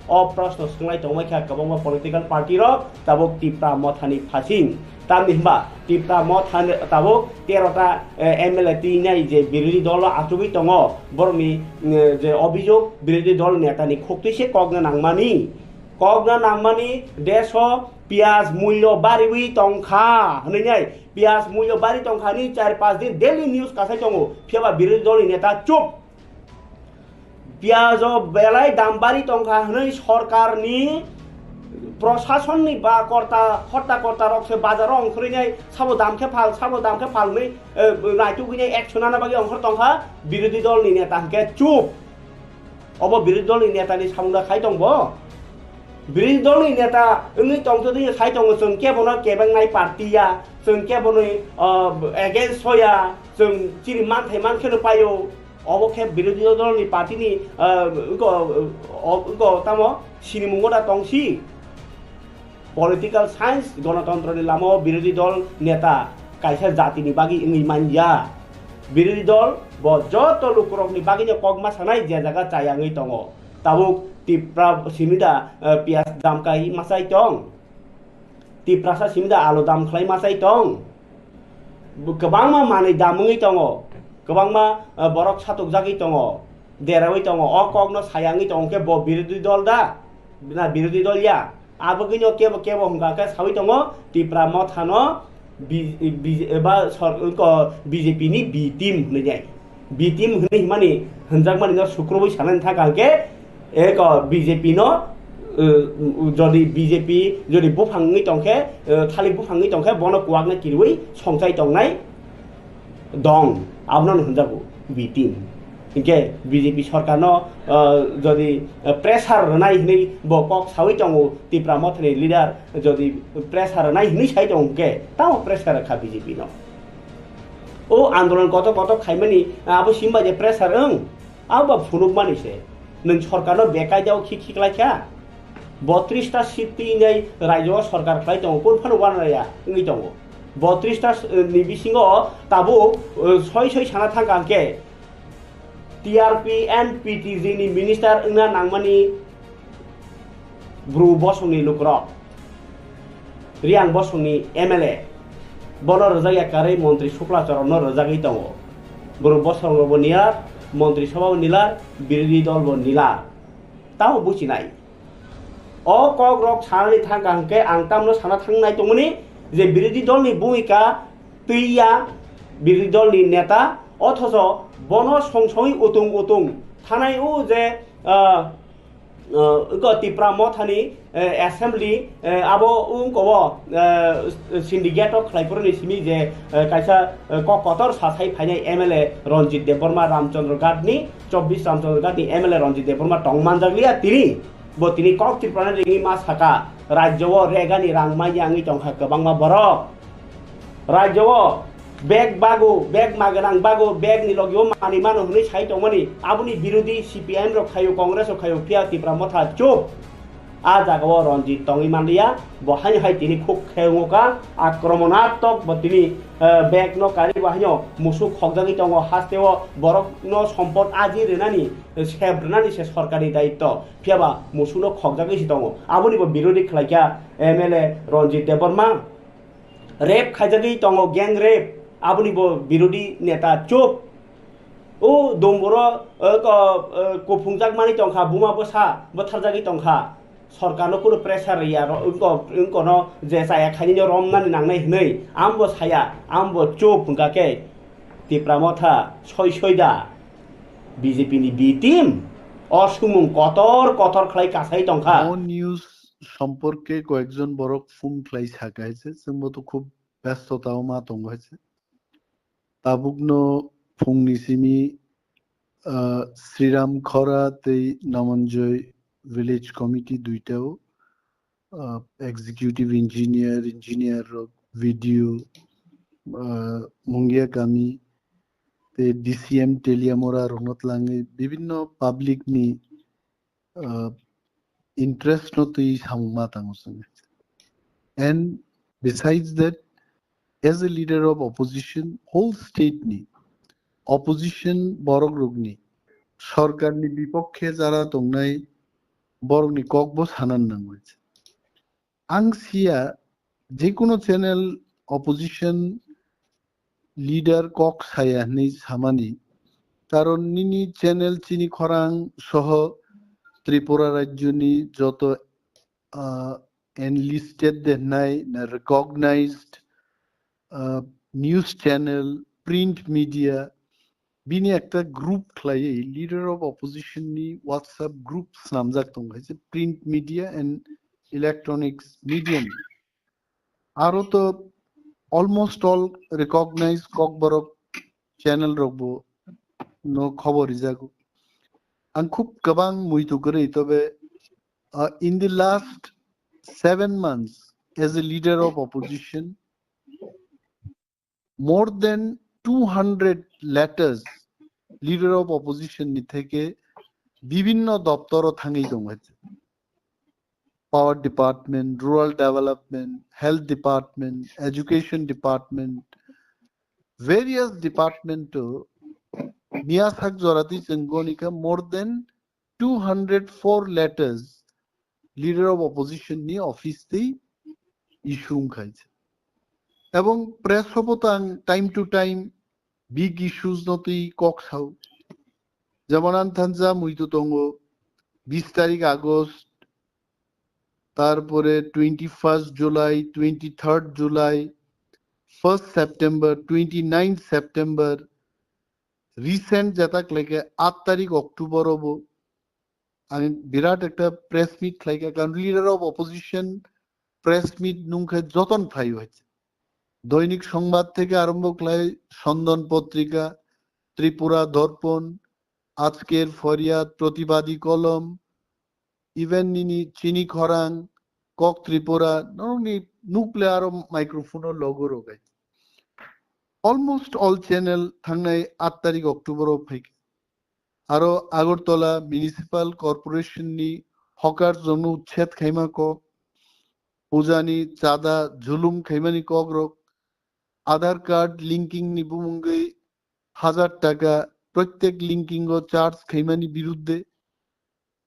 O proshno swnglai tongbai kha kwbangma political party rok tabuk Tipra Motha ni phasing. Tamni hwnba Tipra Motha ni tabuk tero ta, eh, M L A twi nai je birodhi dol o achugwi tongo, borokni, eh, je obhijog birodhi dol neta ni khuktwi se kokna nangmani. Kokna nangmani, desh o piyaj mulyo bariwi tongkha hwnwi nai, piyaj mulyo bari tongkha hwnwi char panch din daily news kasai tongo, phiyaba birodhi dol ni neta chup. Piyaj o belai dam bari tongkha hwnwi sorkar ni, proshason ni ba korta, hotta korta rok se bazar o ongkhorwi nai, sabo dam khe phal, sabo dam khe phal hwnwi, eh, naitugwi nai action ana bagwi ongkhor tongkha, birodhi dol ni neta hwnkhe chup. Obo birodhi dol ni neta ni samung da khai tong bo? Birodhi dol ni neta wngwi tongtwtwi sai tongo, chwng kebono kebengnai party ya, chwng keboni, ah, against o ya, chwng chini manthai mankheno paio. Obo khe birodhi dol ni party ni, ah, wngko, o, wngko tamo sinimungo da tongsi. Political science, gonotontro ni lama o birodhi dol neta kaisa jati ni bagwi wngwi man ya. Birodhi dol bo joto lukurok ni bagwi no kok ma sanai, je jaga chaya wngwi tongo. Tabuk Tipra simi da, eh, piyaj dam kai ma chai tong? Tiprasa simi da alu dam khlai ma chai tong? Bo kwbangma manwi dam wngwi tongo, kwbangma, eh, borok satokjagwi tongo, derawi tongo. O kokno saya wngwi tongo khe bo birodhi dol da? Na birodhi dol ya? Abagwino kebo kebo hwnkha khe sawi tongo, Tipra Mothano B-, B-, eba sor-, ko B J P ni B team hwnwi nai. B team hwnwi himani, hwnjakmani no sukrubwi sanani thangkha hwnkhe, eko B J P no, eh, jodi B J P jodi buphang wngwi tongkhe, eh, thalik buphang wngwi tongkhe, bono kuwakno kirwi songchai tongnai dong, abono hwnjago B team. Hinkhe B J P sorkarno, eh, jodi, eh, pressure rwnai hwnwi bo kok sawi tongo Tipra Mothani leader, jodi pressure rwnai hwnwi sai tongo hwnkhe, tamo pressure rwkha B J P no? O andolon kotor kotor khaimani, abo simba je pressure wng, abo ba phunukmani se. Nwng sorkarno bekaidao khik khik laikha. Botris ta seat twi nai raijo o sorkar khlai tongo, kun phano uanarya wngwi tongo. Botris ta, eh, ni bisingo tabuk, eh, soi soi sana thangkha hwnkhe T R P and P T G ni minister wngna nangmani Bru bosongni lukurok, Riang bosongni M L A, bono rwjakya karwi montri Sukla Choronno rwjagwi tongo. Borok bosong rokbo nilar, montri sabha bo nilar, birodhi dol bo nilar. Tamo buchinai. O kok rok sanani thangka hwnkhe ang tamno sana thangnai tongmani je birodhi dolni bhumika twiya, birodhi dolni neta, othocho bono song songwi utung utung thanai o je, ah, ah, wngkha Tipra Mothani, eh, assembly, eh, abo wngkha o, eh, syndicate o khlai phuruni simi je, eh, kaisa, eh, kok kotor sasai phainai M L A Ranjit Debbarma Ramchandra Ghat ni, chobbish Ramchandra Ghat ni M L A Ranjit Debbarma tong manjakliya tini. Bo tini kok Tripura ni ringwi ma saka, rajyo o regani rang manya wngwi tongkha kwbangma borok. Rajyo o bag bago, bag maganang bago, bag ni logi o manwi mano hwnwi sai tongmani. Aboni birodhi C P I M rok khaio, Congress rok khaio, phiya Tipra Motha chup. A jaga o Ranjit tongwi manliya, bo haino hai tini khuk khe wngkha, akromonatok bo tini, eh, bag no kari bo haino musuk khokjagwi tongo, haste o borok no sompot aji rwnani, eh, sep rwnani se sorkar ni daitto. Phiya ba musuk no khokjagwi se tongo. Aboni bo birodhi khlaikha M L A Ranjit Debbarma. Rape khaijagwi tongo, gang rape. Aboni bo birodhi neta chup. O domboro, eh, ko, eh, kuphungjak mani tongkha, buma bwsa bwtharjagwi tongkha. Sorkarno kunu pressure rwya, ro-, wngko-, wngkono je chaya khainino romnani nangnai hwnwi. Ambo saya, ambo chup hwnkha khe Tipra Motha soi soi da. B J P ni B team o sumung kotor kotor khlai kasai tongkha. O news সম্পর্কে কয়েকজন বরক phone khlai saka hai se, chwngbo to khub ব্যস্ততাও ma tongo hai se. Tabukno phungni simi, ah, Sriram Khora tei Namanjoy Village Committee duitao, ah, executive engineer, engineer rok, video, ah, Mungia kami tei D C M Teliamura rokno twlangwi bibinno public ni, ah, interest no twi samung ma tango chwng. And besides that, as a leader of opposition, whole state ni opposition borok rokni, sorkar ni bipokhe jara tongnai borokni kok bo sanan nango. Ang siya, je kono channel opposition leader kok saya hwnwi samani, karon nini channel chini khorang soho Tripura rajyoni joto, ah, enlisted de hnai na recognized, ah, news channel, print media, bini ekta group khlaiwi leader of opposition ni WhatsApp group snamjak tongo, hai se print media and electronics media ni. Aro to almost all recognized kokborok channel rok bo no khobor rijago. Ang khub kwbang muitu kwrwi, tobe, uh, in the last seven months as a leader of opposition, more than two hundred letters leader of opposition ni theke bibinno doptoro thangwi tongo. Power department, rural development, health department, education department, various department to miya sak jorati chwng gonika more than two hundred four letters leader of opposition ni office tei issue wngkha. Ebong press o bo to ang time to time big issues no twi kok sao. Jemon ang thansa muitu tongo bis tarik August, tarpore twenty first July, twenty third July, first September, twenty ninth September, recent jeta khlaikhe aat tarik October obo ang birat ekta press meet khlaikha, karon leader of opposition press meet nungkhe joton phaio hai. Doinik Songbad theke arombo khlai Sondan Potrika, Tripura Dorpon, Ajker Foryad, Protibadi Kolom, even nini Chini Khorang, Kok Tripura, norokni nukle aro microphone o logo rogai. Almost all channel thangnai aat tarik October o phaikha. Aro Agartala Municipal Corporation ni hawkers rokno uchched khaima kok, puja ni chada julum khaimani kok rok, Aadhaar card linking ni bumungwi hajar taka protyek linking o charge khaimani birudde,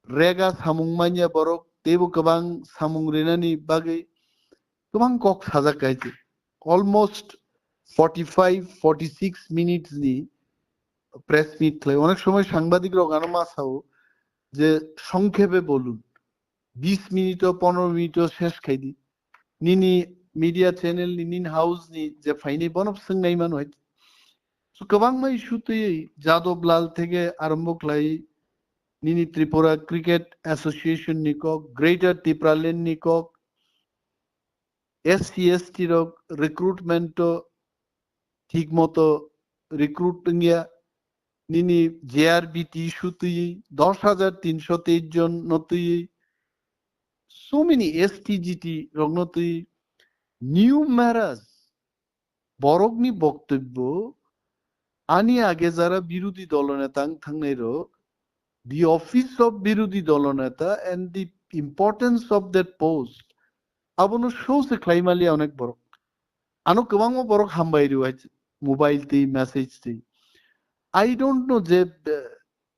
rega samung manya borok teibo kwbang samung rinani bagwi kwbang kok sajak kaitu. Almost forty five, forty six minutes ni press meet khlai, onek somoy sangbadik rok ano ma sao je songkhepe bolun, bis minute o, pondro minute o ses khai di. Nini media channel ni, nini house ni je phainai bono swng nai mano hai. So kwbangma issue twi Jadab Lal theke arombo khlai, nini Tripura Cricket Association ni kok, Greater Tipraland ni kok, S C S T rok recruitment o thik moto recruit wngya, nini J R B T issue twi dos hajar tinsho teis jon no twi, so many S T G T rok no twi, numerous borokni boktobbo ani age jara birodhi dolo neta wng thangnai rok, the office of birodhi dolo neta and the importance of that post, abono show se khlai maliya onek borok. Ano kwbangma borok hambai rw hai, mobile twi, message twi. I don't know je, eh,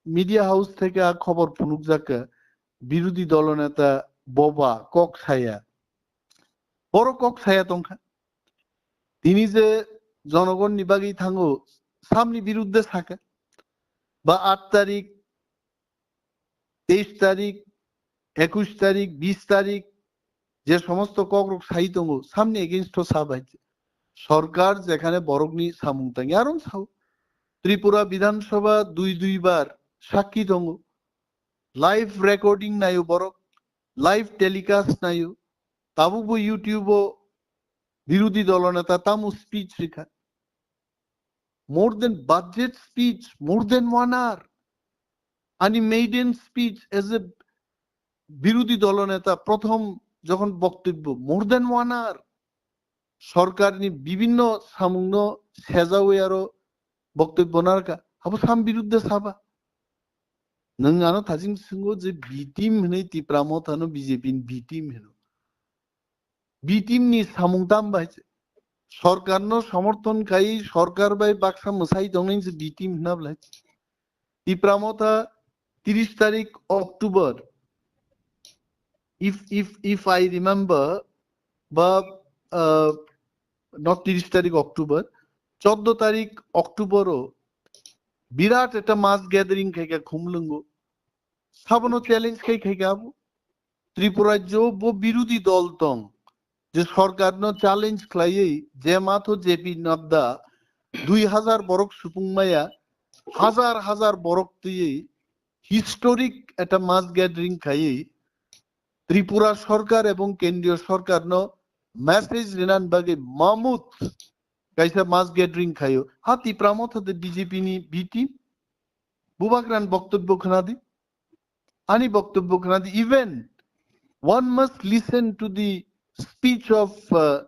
media house theke a khobor phunukjak kha, birodhi dolo neta boba kok saya. Borok kok saya tongkha. Tini je jonogon ni bagwi thango, samni birudde saka. Ba aat tarik, teis tarik, ekush tarik, bis tarik, je somosto kokrok sai tongo, samni against o sa bai. Sorkar jekhane borokni samung tangi, aron sao. Tripura Bidhan Sabha dui dui bar sakki tongo. Live recording nayo borok, live telecast nayo. Tabukbo YouTube o birodhi dolo neta tamo speech rikha. More than budget speech, more than one hour. Ani maiden speech as a birodhi dolo neta, prothom jokhon boktobbo, more than one hour. Sorkarni bibhinno samungno sejawi aro boktobbo narwkha. Abo sam birudde saba. Nwng ano thajing swngo je B team hinwi Tipra Mothano B J P ni B team hino. B team ni samung tam bai se. Sorkar no somorthon khai, sorkar bai baksa mwsai tongnai se B team hwnna belai. Tipra Motha tiris tarik October. If, if, if I remember, ba, uh, not tiris tarik October, choddo tarik October o birat ekta mass gathering khaikha Khumlwngo. Sabono challenge khai khaikha abo. Tripura rajyo bo birodhi dol tong, je sorkar no challenge khlaiwi je matho J P Nadda dui hazar borok supung maya, hazar hazar borok twiwi historic ekta mass gathering khaiwi Tripura sorkar ebong kendriyo sorkar no message rinan bagwi mamut kaisa mass gathering khaio. Ha Tipra Motha de B J P ni B team? Bubagran boktobbo khnadi. Ani boktobbo khnadi, even one must listen to the speech of, uh,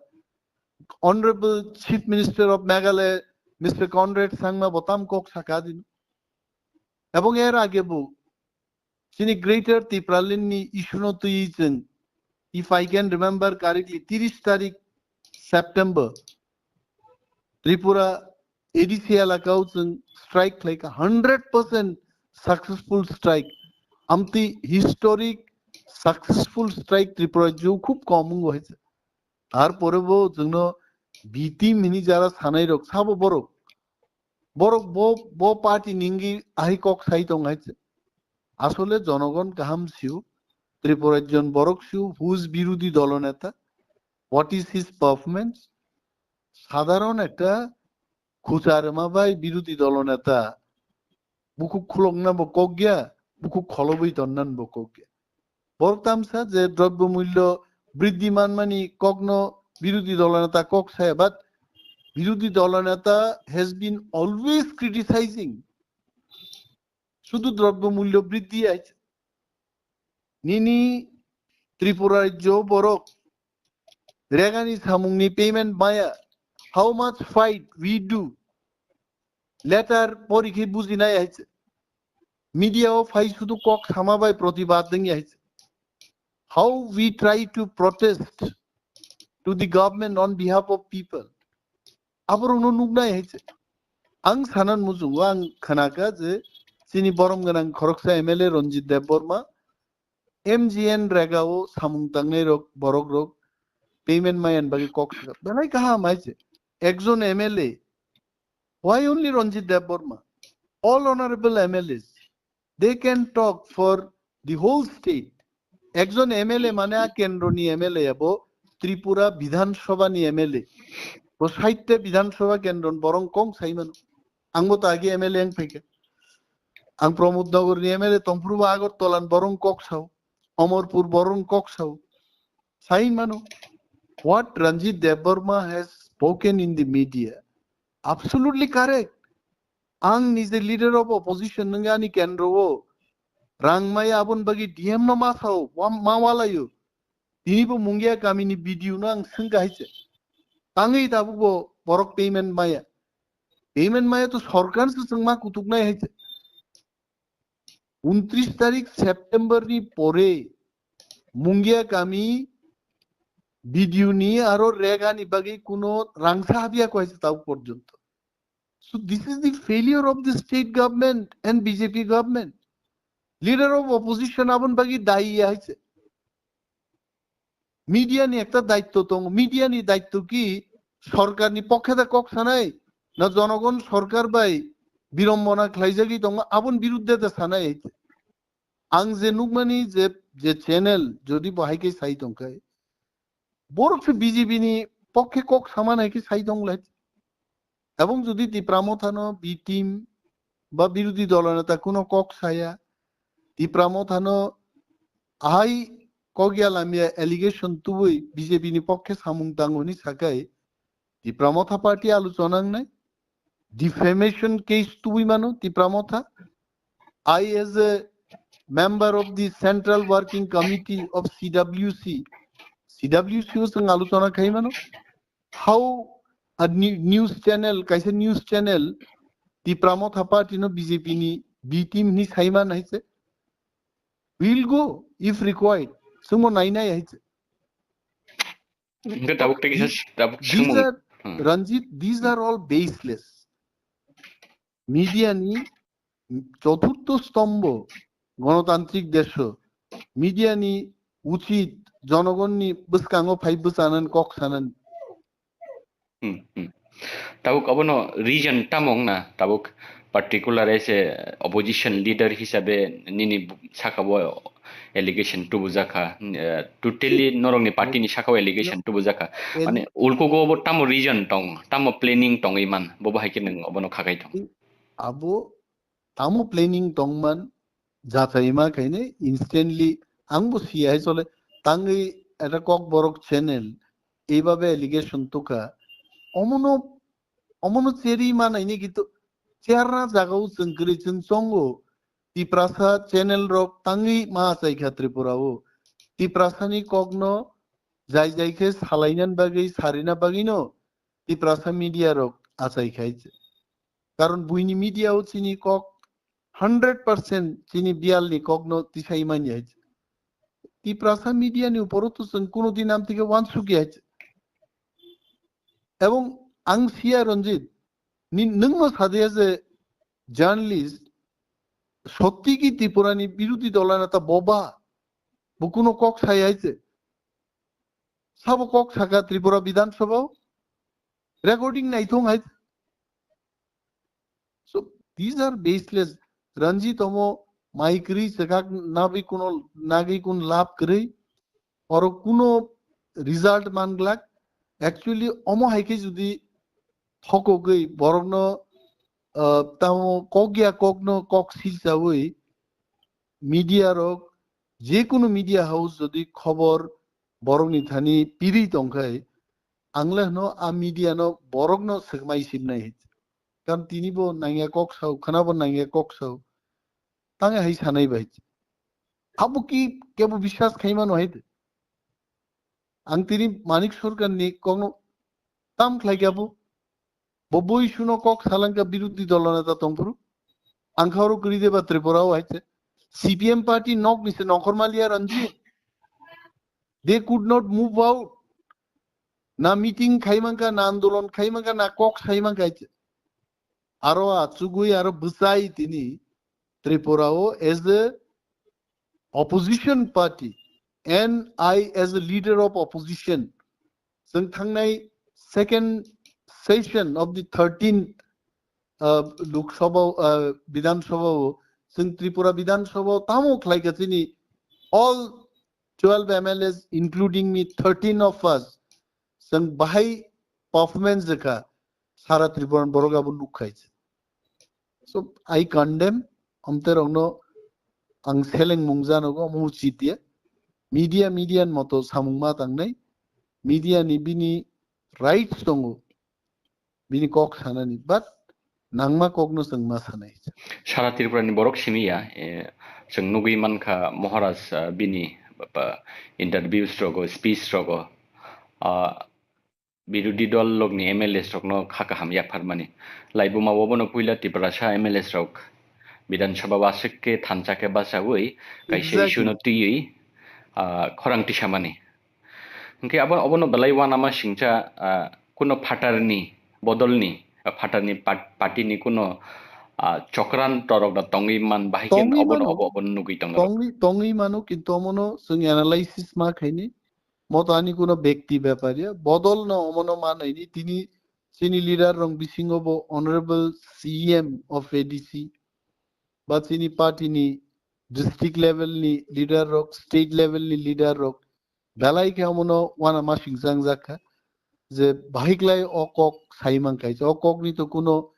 Honorable Chief Minister of Meghalaya, Mister Conrad Sangma, botam kok sakha dino. Ebong er age bo chini Greater Tipraland ni issue no twi chwng, if I can remember correctly, tiris tarik September, Tripura A D C elakao chwng strike khlaikha, hundred percent successful strike. Amtwi historic successful strike Tripura rajyo khub kom wngo hai se. Tarpore bo chwngno B team hini jara sanai rok sabo borok. Borok bo, bo party ningi ahi kok sai tong hai se. Asole jonogon kaham siu. Tripura rajyon borok siu, who is birodhi dolo neta? What is his performance? Sadharon ekta khucha rwma bai birodhi dolo neta bukhuk khulokna bo kok ya, bukhuk kholobwi tonna bo kok ya. Borok tamsa je drobyo mulyo briddhi manmani kokno birodhi dolo neta kok saya, but birodhi dolo neta has been always criticizing. Sudu drobyo mulyo briddhi hai. Nini Tripura rajyo borok regani samungni payment maya. How much fight we do? Letter porikhe bujinai hai se. Media o phai sudu kok sama bai protibad dengya hai se. How we try to protest to the government on behalf of people. Aborokno nuknai hai se. Ang sanan muchungo, ang khnakha je chini borom gwnang khoroksa M L A Ranjit Debbarma, M G N rega o samung tangnai rok, borok rok payment mayan bagwi kok sakha. Belai kaham hai se. Ekjon M L A, why only Ranjit Debbarma? All honorable M L As, they can talk for the whole state. Ekjon M L A mane a kendro ni M L A abo Tripura Bidhan Sabha ni M L A. Bo saitte Bidhan Sabha kendro ni borong kong sai mano. Ang bo to agi M L A ang phaikha. Ang Pramod Nagar ni M L A tongphuru bo Agartala ni borong kok sao. Amarpur borong kok sao. Sai mano. What Ranjit Debbarma has spoken in the media, absolutely correct. Ang nije leader of opposition nang ani kendro o rang maya abon bagi D M no ma sao, wa-, ma walayo. Tini bo Mungia kamini video no ang sengka haise. Tangwi tabuk bo borok payment maya. Payment maya to sorkar se chwng ma kutuk nai haise. Untris tarik September ni pore Mungia kami video ni aro rega ni bagwi kuno rangsa habya ko haise tabuk porjonto. So this is the failure of the state government and B J P government. Leader of opposition abon bagi dayi haise. Media ni ekta daitto tongo. Media ni daitto ki sorkar ni pokhe da kok sanai na jonogon sorkar bai birombona khlaijagwi tongo abon biruddhe da sanai haise. Ang je nukmani je, je channel jodi bo hai khe sai tongkhai, borok se B J P ni pokhe kok saman hai khe sai tong lai. Ebong jodi Tipra Motha no B team ba birodhi dolo neta kuno kok saya, Tipra Motha no ahai kok ya lamya allegation tubui B J P ni pokhe samung tango hwnwi sakai, Tipra Motha party aluchona wngnai, defamation case tubui mano Tipra Motha. I as a member of the Central Working Committee of C W C, C W C o chwng aluchona khai mano. How a new, news channel, kaisa news channel, Tipra Motha party no B J P ni B team hwnwi sai man hai se. We'll go if required. Chwngbo nai nai hai se. Hingke tabuk tei kisa These, tabuk these sumung. are, Hmm. Ranjit, these are all baseless. Media ni choturtho stombho, gonotantrik desho, media ni uchit jonogon ni bwskango phai bwchanan kok sanan. Hmm, hmm. Tabuk abono reason tamo wngna, tabuk particular as a opposition leader hisabe nini saka bo allegation tubujakha, eh, totally norokni party ni saka o allegation No, tubujakha. el- Mane ulkugo bo tamo reason tong, tamo planning tongwi man, bo bahai khe nwng obono khakai thong. Abo tamo planning tongman, jachaima khaine instantly angbo siya hai chole tangwi eta Kokborok channel eibabe allegation tukha. Omono, omono cheri manaini kintu cherna jagao chwng kwrwi chwng chongo. Tiprasa channel rok tangwi ma achaikha Tripura o. Tiprasa ni kokno jai jai khe salainan bagwi, sarina bagwino Tiprasa media rok achaikhai. Karon buini media o chini kok hundred percent chini biyal ni kokno tisai manya hai. Tiprasa media ni uporo to chwng kuno din amtike wansukya hai. Ebong ang siya Ranjit, ni nwngno sadia je journalist sotti ki Tripura ni birodhi dola neta boba, bo kuno kok sai hai se. Sabo kok saka Tripura Bidhan Sabha o? Recording naithong hai. So these are baseless. Ranjit omo maikri segak nabi kuno nagi kun lab kri. Oro kuno result manglak. Actually omo hai khe jodi thokogwi borokno, ah, tamo kok ya kokno kok silchawi media rok, je kunu media house jodi khobor borokni thani piri tongkhai, ang le hwno a media no borokno swkmai sibnai hai. Karon tini bo nangya kok sao, khwna bo nangya kok sao. Tang hai sanai bai. Abo ki kebo biswas khai mano hai de. Ang tini Manik Sarkar ni kokno tam khlai kya bo. Bo bui suno kok salangka birodhi dolo neta tongphuru. Ang kharo kwrwi deba Tripura o hai se. C P M party nok ni se nongkhor maliya Ranjit. They could not move out. Na meeting khai manka, na andolon khai manka, na kok sai manka hai se. Aro achugwi aro bwsai tini Tripura o as a opposition party and I as a leader of opposition, chwng thangnai second session of the thirteenth ah, Lok Sabha, ah, Bidhan Sabha o, chwng Tripura Bidhan Sabha o tamo khlai kha chini all twelve M L As, including me, thirteen of us, chwng bahai performance rwkha, sara Tripura ni borok abo nuk khai se. So, I condemn, amte rokno ang seleng mung janogo, omo uchit ya. Media, media ni moto samung ma tangnai. Media ni bini rights tongo. Bini kok sanani, but nangma kokno chwng ma sanai. Sara Tripura ni borok simi ya, eh, chwng nugwi mankha Maharaj, ah, bini, ba, interviews rogo, speech rogo, ah, birodhi dol lokni M L As rokno kha kaham yapharmani. Laibuma obono puila Tiprasa M L As rok Bidhan Sabha o aswk khe thansa khe bachaui kaisa Exactly. issue no twiwi, ah, khorang tisamani. Hwnkhe abo, obono belai uanama singcha, ah, kuno phatarni bodolni, ah, phatarni pat-, partyni kuno, ah, chokran torok da tongwi man bahai khe Tongwi obono mano. obo, obono nugwi tongo. Tongwi, tongwi mano, kintu omono chwng analysis ma khaini. Moto ani kuno bekti bepar ya. Bodol no omono ma naini tini chini leader rok bisingo bo honorable C M of A D C ba chini party ni district level ni leader rok, state level ni leader rok belai khe omono uanama singchang jak kha je bahai klai o kok sai man kha. O kok ni to kuno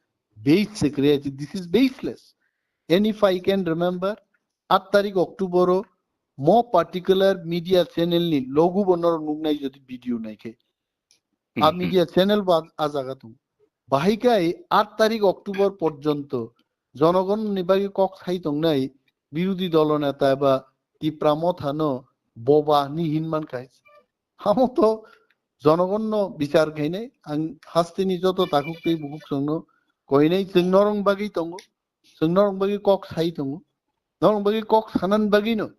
base se kwrwi, this is baseless. And if I can remember, aat tarik October o mo particular media channel ni logo bo norok nuknai jodi video nai khe. A Hmm, hmm. media channel bo a, a jaga tong. Bahai kai aat tarik October porjonto jonogon ni bagwi kok sai tongnai birodhi dolo neta ba Tipra Motha no boba ni hin man khai. Hamo to jonogon no bichar khainai, ang hasteni joto takhuk tei bukhuk songno koinai chwng norong bagwi tongo. Chwng norok bagwi kok sai tongo. Norok bagwi kok sanani bagwino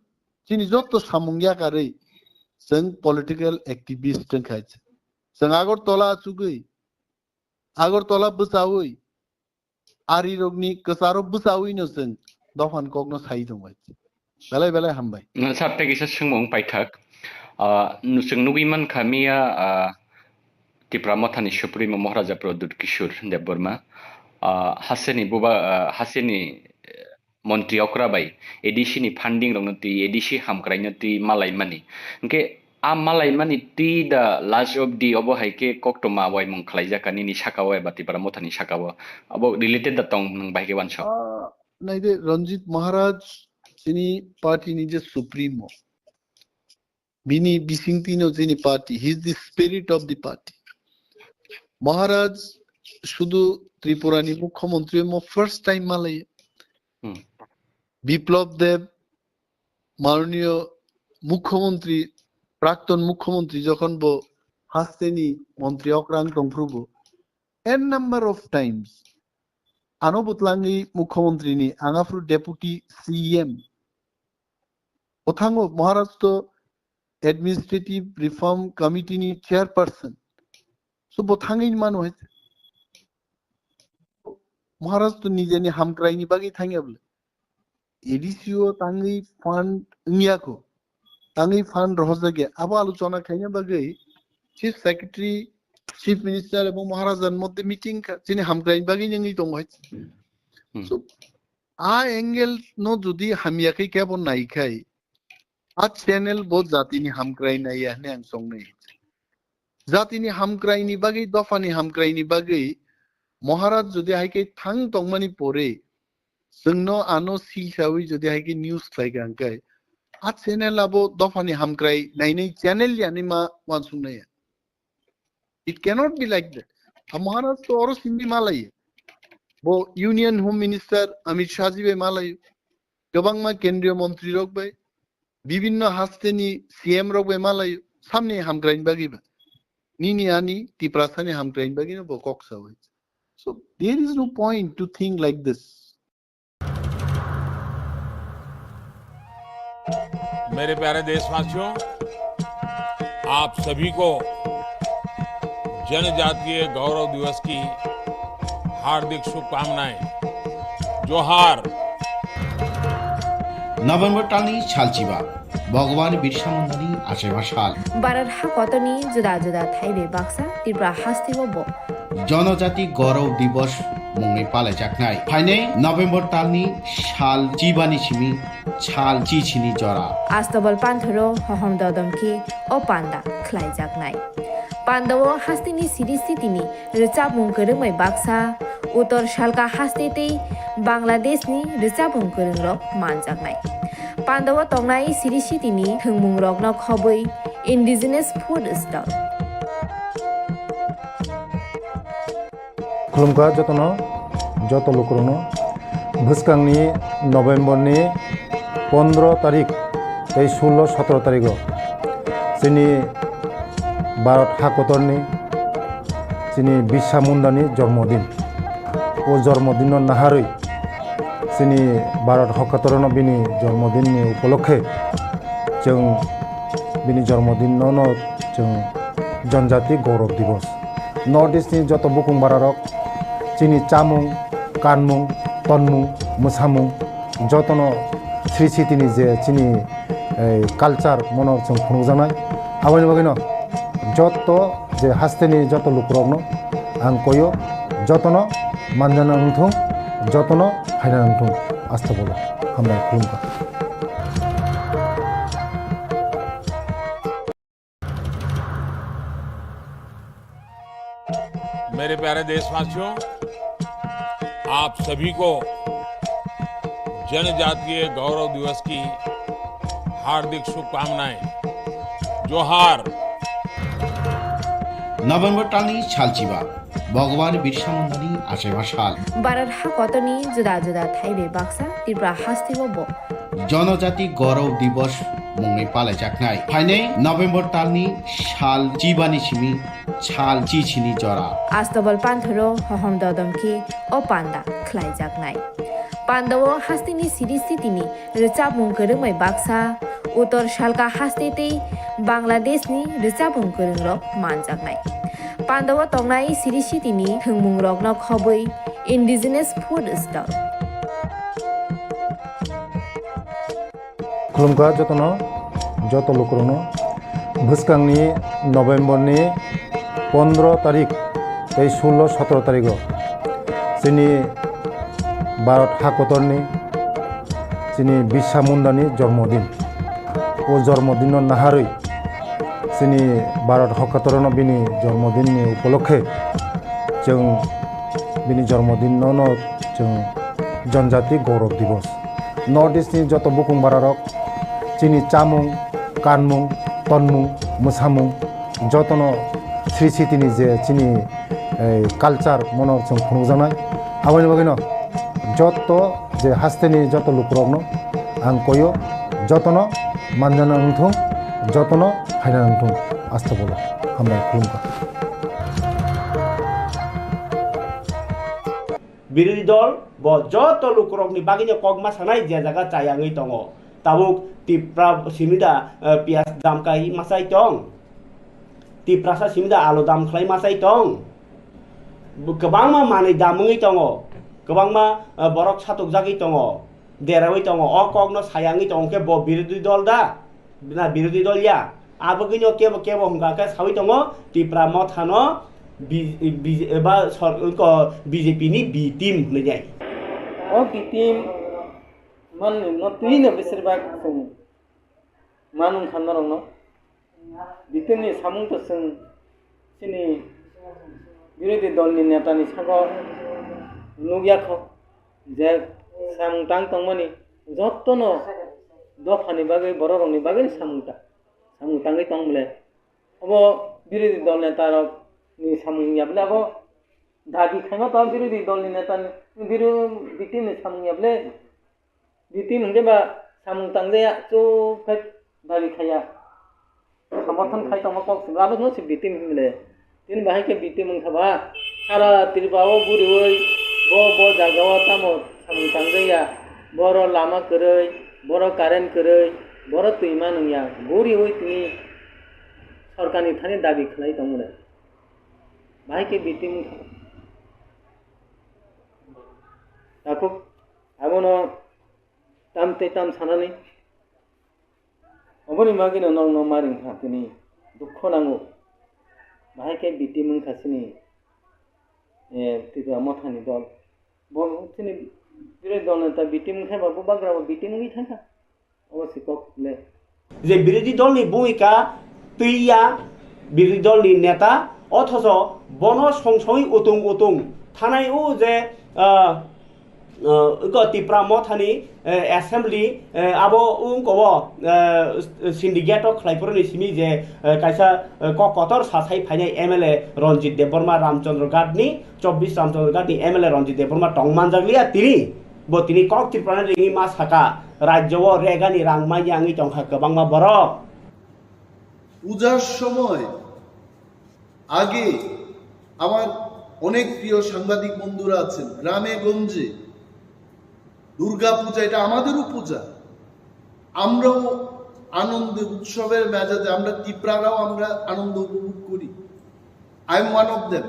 chini joto samung yakarwi chwng political activist wngkha. Chwng Agartala achugwi, Agartala bwchawi, arirokni kwcharo bwchawino chwng dophani kokno sai tongbai. Belai belai hambai. Sir, tei kisa swngmung paithak. Ah, chwng nugwi mankha miya, ah, Tipra Mothani Supremo Maharaja Pradyut Kishore Debbarma, ah, hasteni buba, ah, hasteni, eh, montri okra bai A D C ni funding rokno twi, A D C hamkraino twi malaimani. Hwnkhe a malaimani twi da last of the obo hai khe koktwma waimung khlaijak kha nini saka o eba Tipra Mothani saka o. Abo related da tong nwng bai khe uansuk. Ah, naide Ranjit Maharaj chini party ni je Supremo. Bini bisingtwino chini party, he is the spirit of the party. Maharaj sudu Tripura ni mukhyamantri mo first time malai. Hmm. Biplab Deb, mananiyo mukhyamantri, prakton mukhyamantri jokhon bo hasteni montri okrang tongphrubo, n number of times ano bwtlangwi mukhyamantri ni, ang aphuru deputy C M. Bwthango Maharaj to Administrative Reform Committee ni chairperson. So bwthangwi mano hai. Maharaj to nijeni hamkraini bagwi thangya bwle. A D C o tangwi fund wngya kho. Tangwi fund rohorjakya. Abo alochona khaina bagwi Chief Secretary, Chief Minister ebong Maharajan moddhe meeting kha. Chini hamkraini bagwi wngwi tongo hai. Hmm. So, a angle no jodi hamya khe kebo nai khai, a channel bo jatini hamkrai naiya hwnwi ang chongnai. Jatini hamkraini bagwi, dophani hamkraini bagwi Maharaj jodi hai khe thang tongmani pore, chwngno ano silsawi jodi hai khe news khlai kha hwnkhe, a channel abo dophani hamkrai nainai channel yani ma uansuknaiya. It cannot be like that. A Maharaj to oro sindi malai. Bo Union Home Minister Amit Shah ji bai malai. Kwbangma kendriya montri rok bai. Bibinno hasteni C M rok bai malai. Samni hamkraini bagwi ba. Nini ani Tiprasani hamkraini bagwi no bo kok sawi. So there is no point to think like this. मेरे प्यारे देशवासियों, आप सभी को जनजातीय गौरव दिवस की हार्दिक शुभकामनाएं। जोहार। November talni salchiba, Bhagwan Birsa Mundani achaiba sal. Bharat hakotorni juda juda thai bai baksa Tripura hasteo bo Jonojati Gaurav Divas mungwi palaijaknai. Phainai November talni sal chibani simi sal chichini jora. Astobol panthoro hohom dodom khe o panda khlaijaknai. Pandao hasteni siri sitini rwchapmung kwrwngbai baksa, Uttor Salka haste tei Bangladeshni rwchapmung kwrwngrok manjaknai. Pandao tongnai siri sitini thwngmungrokno khobwi indigenous food stall. Khulumkha jotono, joto lukurokno. Bwskangni November ni pondro tarik tei sullo sotro tarigo chini Bharat hakotorni chini Birsa Mundani jormodin. O jormodinno naharwi chini Bharat hakotorno bini jormodinni upolokhe chwng bini jormodinno no chwng Janjati Gaurav Divas. North East ni joto bukung bararok chini chamung, kanmung, tonmung, mwsamung jotono sri sitini je chini, eh, culture mono chwng phunukjaknai. Aboni bagwino joto je hasteni joto lukurokno ang koyo, jotono manjana wngthung, jotono phaina wngthung. Astobolo hambai, khulumkha. मेरे प्यारे देशवासियों, आप सभी को जनजातीय गौरव दिवस की हार्दिक शुभकामनाएं। जोहार। November talni salchiba, Bhagwan Birsa Mundani achaiba sal. Bharat hakotorni juda juda thaibai baksa Tripura hasteo bo Janajati Gaurav Divas mungwi palaijaknai. Phainai November talni sal chibani simi sal chichini jora. Astobol panthoro hohom dodom khe o panda khlaijaknai. Pandao hasteni siri sitini rwchapmung kwrwngbai baksa, Uttor Salka haste tei Bangladeshni rwchapmung kwrwngrok manjaknai. Pandao tongnai siri sitini thwngmungrokno khobwi indigenous food stall. Khulumkha jotono, joto lukurokno. Bwskangni November ni pondro tarik tei sullo sotro tarigo chini Bharat hakotorni chini Birsa Mundani jormodin. O jormodinno naharwi chini Bharat hakotorno bini jormodinni upolokhe chwng bini jormodinno no chwng Janjati Gaurav Divas. North East ni joto bukung bararok chini chamung, kanmung, tonmung, mwsamung jotono sri sitini je chini, eh, culture mono chwng phunukjaknai. Aboni bagwino joto je hasteni joto lukurokno ang koyo, jotono manjana wngthung, jotono phaina wngthung. Astobolo hambai, khulumkha. Birodhi dol bo joto lukurokni bagwino kokma sanai, je jaga chayangwi tongo. Tabuk Tipra simi da, eh, piyaj dam kai machai tong? Tiprasa simi da alu dam khlai machai tong? Bo kwbangma manwi dam wngwi tongo, kwbangma, eh, borok satokjagwi tongo, derawi tongo. O kokno sayangwi tongo khe bo birodhi dol da? Na birodhi dol ya? Abagwino kebo kebo hwnkha khe sawi tongo Tipra mothano bi-, bi-, eba sor-, ko B J P ni B team hwnwi nai. O B team manwi no twi no besir bak chwng manung kha norok no. B team ni samung to chwng chini birodhi dol ni neta ni sago nukya kho. Je samung tang tongmani jotono dophani bagwi, bororokni bagwi samung ta-, samung tangwi tong bole. Obo birodhi dol netarokni samung ya bole, abo dabi khaima to birodhi dolni netani, biro-, B team ni samung ya bole. B team hwnkhe ba samung tangjaya, chuk khe dabi khaiya. Samorthon khai tongma kok sibla, abono se B team hinle. Tini bahai khe B team wngkha ba, sara Tripura o guriwi bo, bo jaga o tamo samung tangjaya, boro lama kwrwi, boro current kwrwi, boro twi ma nungya, guriwi tini sorkarni thani dabi khlai tongmani. Bahai khe B team wngkha. Takhuk abono tam tei tam sanani. Oboni bagwino norokno ma ringkha tini dukho nango. Bahai khe B team wngkha chini, eh, Tripura mothani dol. Bo chini birodhi dol neta B T M wngkhe ba bubagra bo B T M wngwi thangkha. Obo se kok le. Je birodhi dolni bhumika twiya, birodhi dolni neta, othocho bono song songwi utung utung thanai o je, ah, ah, iko Tipra Mothani, eh, assembly, eh, abo wngkobo, eh, syndicate o khlaiphuruni simi je, eh, kaisa, eh, kok kotor sasai phainai M L A Ranjit Debbarma Ramchandra Ghat ni, chobbish Ramchandra Ghat ni M L A Ranjit Debbarma tong manjakliya tini. Bo tini kok Tripura ni ringwi ma saka, rajyo o regani rang manya wngwi tongkha kwbangma borok. পূজার সময় আগে আমার অনেক প্রিয় সাংবাদিক বন্ধুরা আছেন, গ্রামে গঞ্জে দুর্গা পূজা এটা আমাদেরও পূজা, আমরাও আনন্দে উৎসবের মেজাজে আমরা তিপ্রারাও আমরা আনন্দ উপভোগ করি। I am one of them.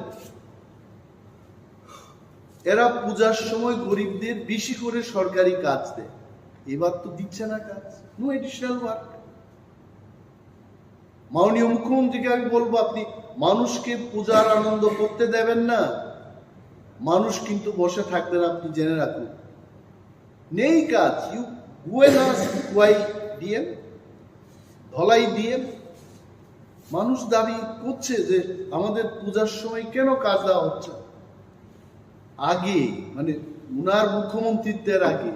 এরা পূজার সময় গরিবদের বেশি করে সরকারি কাজ দেয়, এবার তো দিচ্ছে না কাজ, no additional work। মাননীয় মুখ্যমন্ত্রীকে আমি বলবো, আপনি মানুষকে পূজার আনন্দ করতে দেবেন না, মানুষ কিন্তু বসে থাকবেন, আপনি জেনে রাখুন। নেই কাজ, you go and ask why D M, Dhalai D M। মানুষ দাবি করছে যে আমাদের পূজার সময় কেন কাজ দেওয়া হচ্ছে না। আগে, মানে, উনার মুখ্যমন্ত্রিত্বের আগে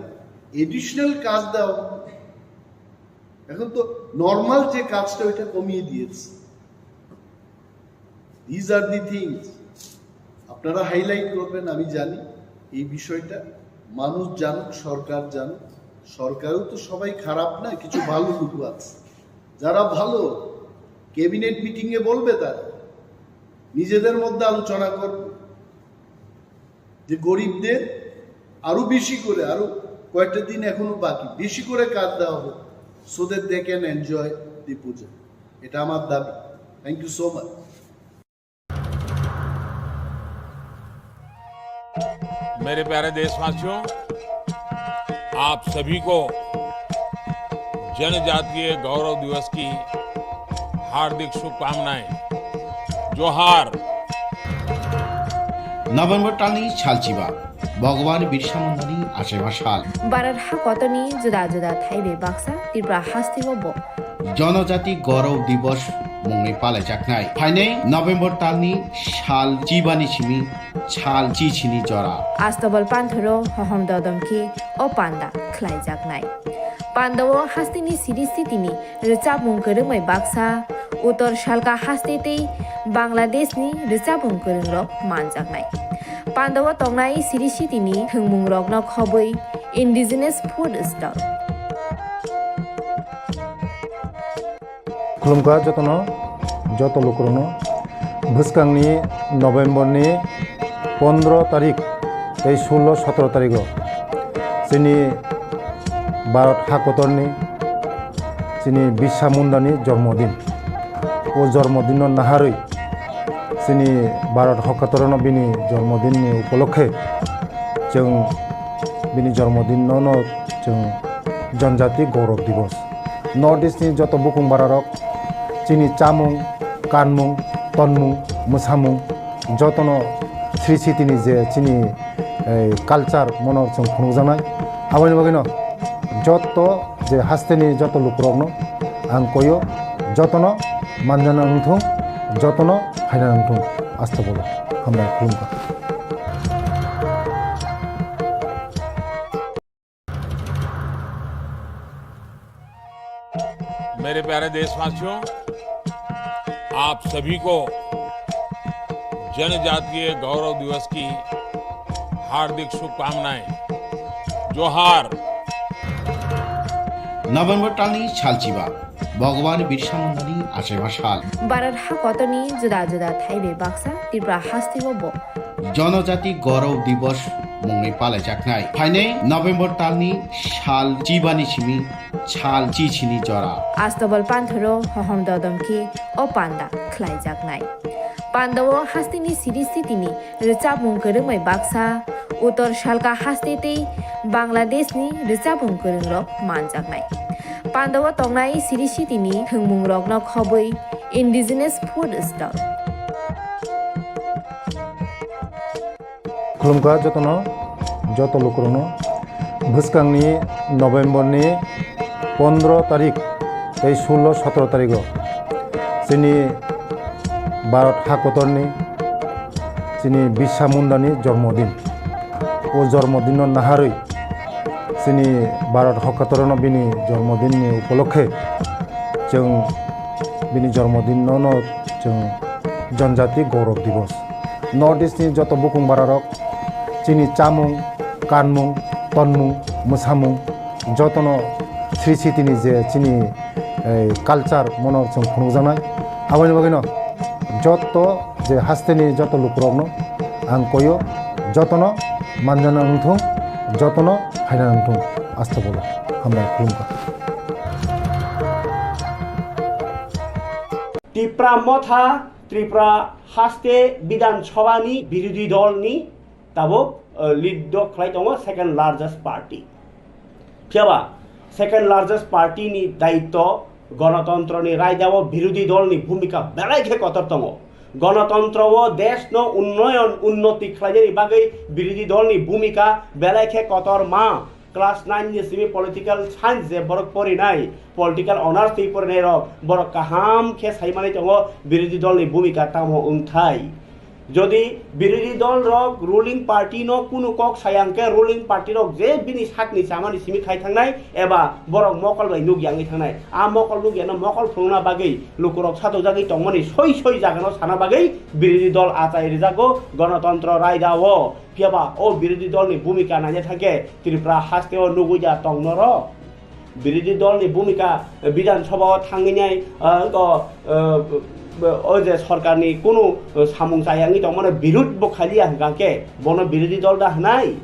এডিশনাল কাজ দেওয়া হতো। এখন তো নর্মাল যে কাজটা, ওইটা কমিয়ে দিয়েছে। These are the things আপনারা হাইলাইট করবেন, আমি জানি এই বিষয়টা। মানুষ জানুক, সরকার জানুক। সরকারেও তো সবাই খারাপ না, কিছু ভালো লোকও আছে। যারা ভালো, ক্যাবিনেট মিটিংয়ে বলবে তারা, নিজেদের মধ্যে আলোচনা করবে যে গরিবদের আরো বেশি করে, আরো কয়েকটা দিন এখনো বাকি, বেশি করে কাজ দেওয়া হোক, so that they can enjoy the puja। এটা আমার দাবি। Thank you so much। मेरे प्यारे देशवासियों, आप सभी को जनजातीय गौरव दिवस की हार्दिक शुभकामनाएं। जोहार। November talni salchiba Bhagwan Birsa Mundani achaiba sal. Bharat hakotorni juda juda thai bai baksa Tripura hasteo bo. Jonojati Gaurav Divas mungwi palaijaknai. Phainai November talni sal chibani simi sal chichini jora. Astabal panthoro hohom dodom khe o panda khlaijaknai. Pandao hasteni siri sitini rwchapmung kwrwngbai baksa Uttor Salka haste tei Bangladeshni rwchapmung kwrwngrok manjaknai. Pandao tongnai siri sitini thwngmungrokno khobwi Indigenous Food Stall. Khulumkha jotono, joto lukurokno. Bwskangni November ni pondro tarik tei sullo sotro tarigo chini Bharat hakotorni chini Birsa Mundani jormodin. O jormodinno naharwi chini Bharat hakotorno bini jormodinni upolokhe chwng bini jormodinno no chwng Janjati Gaurav Divas. North East ni joto bukung bararok chini chamung, kanmung, tonmung, mwsamung jotono Sri Siti ni je chini culture mono chwng phunukjaknai. Aboni bagwino joto je hasteni joto lukurokno ang koyo jotono manjana wngthung, jotono phaina wngthung. Asta bolo hambai khulumkha. मेरे प्यारे देशवासियों, आप सभी को जनजातीय गौरव दिवस की हार्दिक शुभकामनाएं। जोहार। November talni salchiba Bhagwan Birsa Mundani achaiba sal. Bharat hakotorni juda juda thai bai baksa Tripura hasteo bo. Janajati Gaurav Divas mungwi palaijaknai. Phainai November talni sal chibani simi sal chichini jora. Astabal panthoro hohom dodom khe o panda khlaijaknai. Pandao hasteni siri sitini rwchapmung kwrwngbai baksa Uttor Salka haste tei Bangladeshni rwchapmung kwrwngrok manjaknai. Pandao tongnai siri sitini thwngmungrokno khobwi Indigenous Food Stall. Khulumkha jotono, Joto lukurokno bwskangni November ni pondro tarik tei sullo sotro tarigo chini Bharat hakotorni chini Birsa Mundani jormodin. O jormodinno naharwi chini Bharat hakotorno bini jormodinni upolokhe chwng bini jormodinno no chwng Janjati Gaurav Divas. North East ni joto bukung bararok chini chamung, kanmung, tonmung, mwsamung jotono Sri Sitini je chini, eh, culture mono chwng phunukjaknai. Aboni bagwino joto je hasteni joto lukurokno ang koyo, jotono manjana wngthung, jotono phaina wngthung. Asta bolo hambai khulumkha. Tipra Motha Tripura haste Bidhan Sabha ni birodhi dol ni tabuk, eh, lead o khlai tongo second largest party. Phiyaba second largest party ni daitto gonotontro ni raida o birodhi dol ni bhumika belai khe kotor tongo. Gonotontro o desh no unnoyon unnoti khlainani bagwi birodhi dol ni bhumika belai khe kotor ma. Class nine ni simi political science je borok porinai, political honours twi porinai rok, borok kaham khe sai manwi tongo birodhi dol ni bhumika tamo wngthai. Jodi birodhi dol rok ruling party no kunu kok saya hwnkhe ruling party rok je bini sakni chamani simi khai thangnai eba borok mokol bai nukya wngwi thangnai. A mokol nukyano mokol phunukna bagwi lukurok satokjagwi tongmani soi soi jagano sana bagwi birodhi dol achai rijago gonotontro raida o. Phiyaba o birodhi dolni bhumika naina thangkhe Tripura hasteo nugwi da tong norok. Birodhi dolni bhumika Bidhan Sabha o thangwi nai, ah, wngkha, ah, o je sorkarni kunu, ah, samung chaya wngwi tongmano birud bo khaliya hwnkha khe bono birodhi dol da hwnai?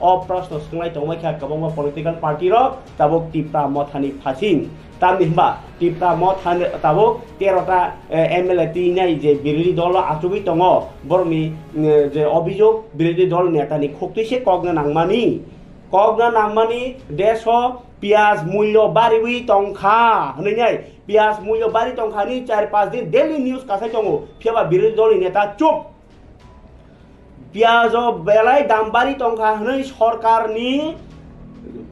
O proshno swnglai tongmai kha kwbangma political party rok tabuk Tipra Mothani phasing. Tamni hwnba Tipra Motha tabuk tero ta, eh, M L A twi nai je birodhi dolo achugwi tongo, borokni, eh, je obhijog birodhi dol netani khuktwi se kokna nangmani. Kokna nangmani desh o piyaj mulyo bariwi tongkha hwnwi nai, piyaj mulyo bari tongkha hwnwi char panch din daily news kasai tongo, phiyaba birodhi dolni neta chup. Piyaj o belai dam bari tongkha hwnwi sorkarni,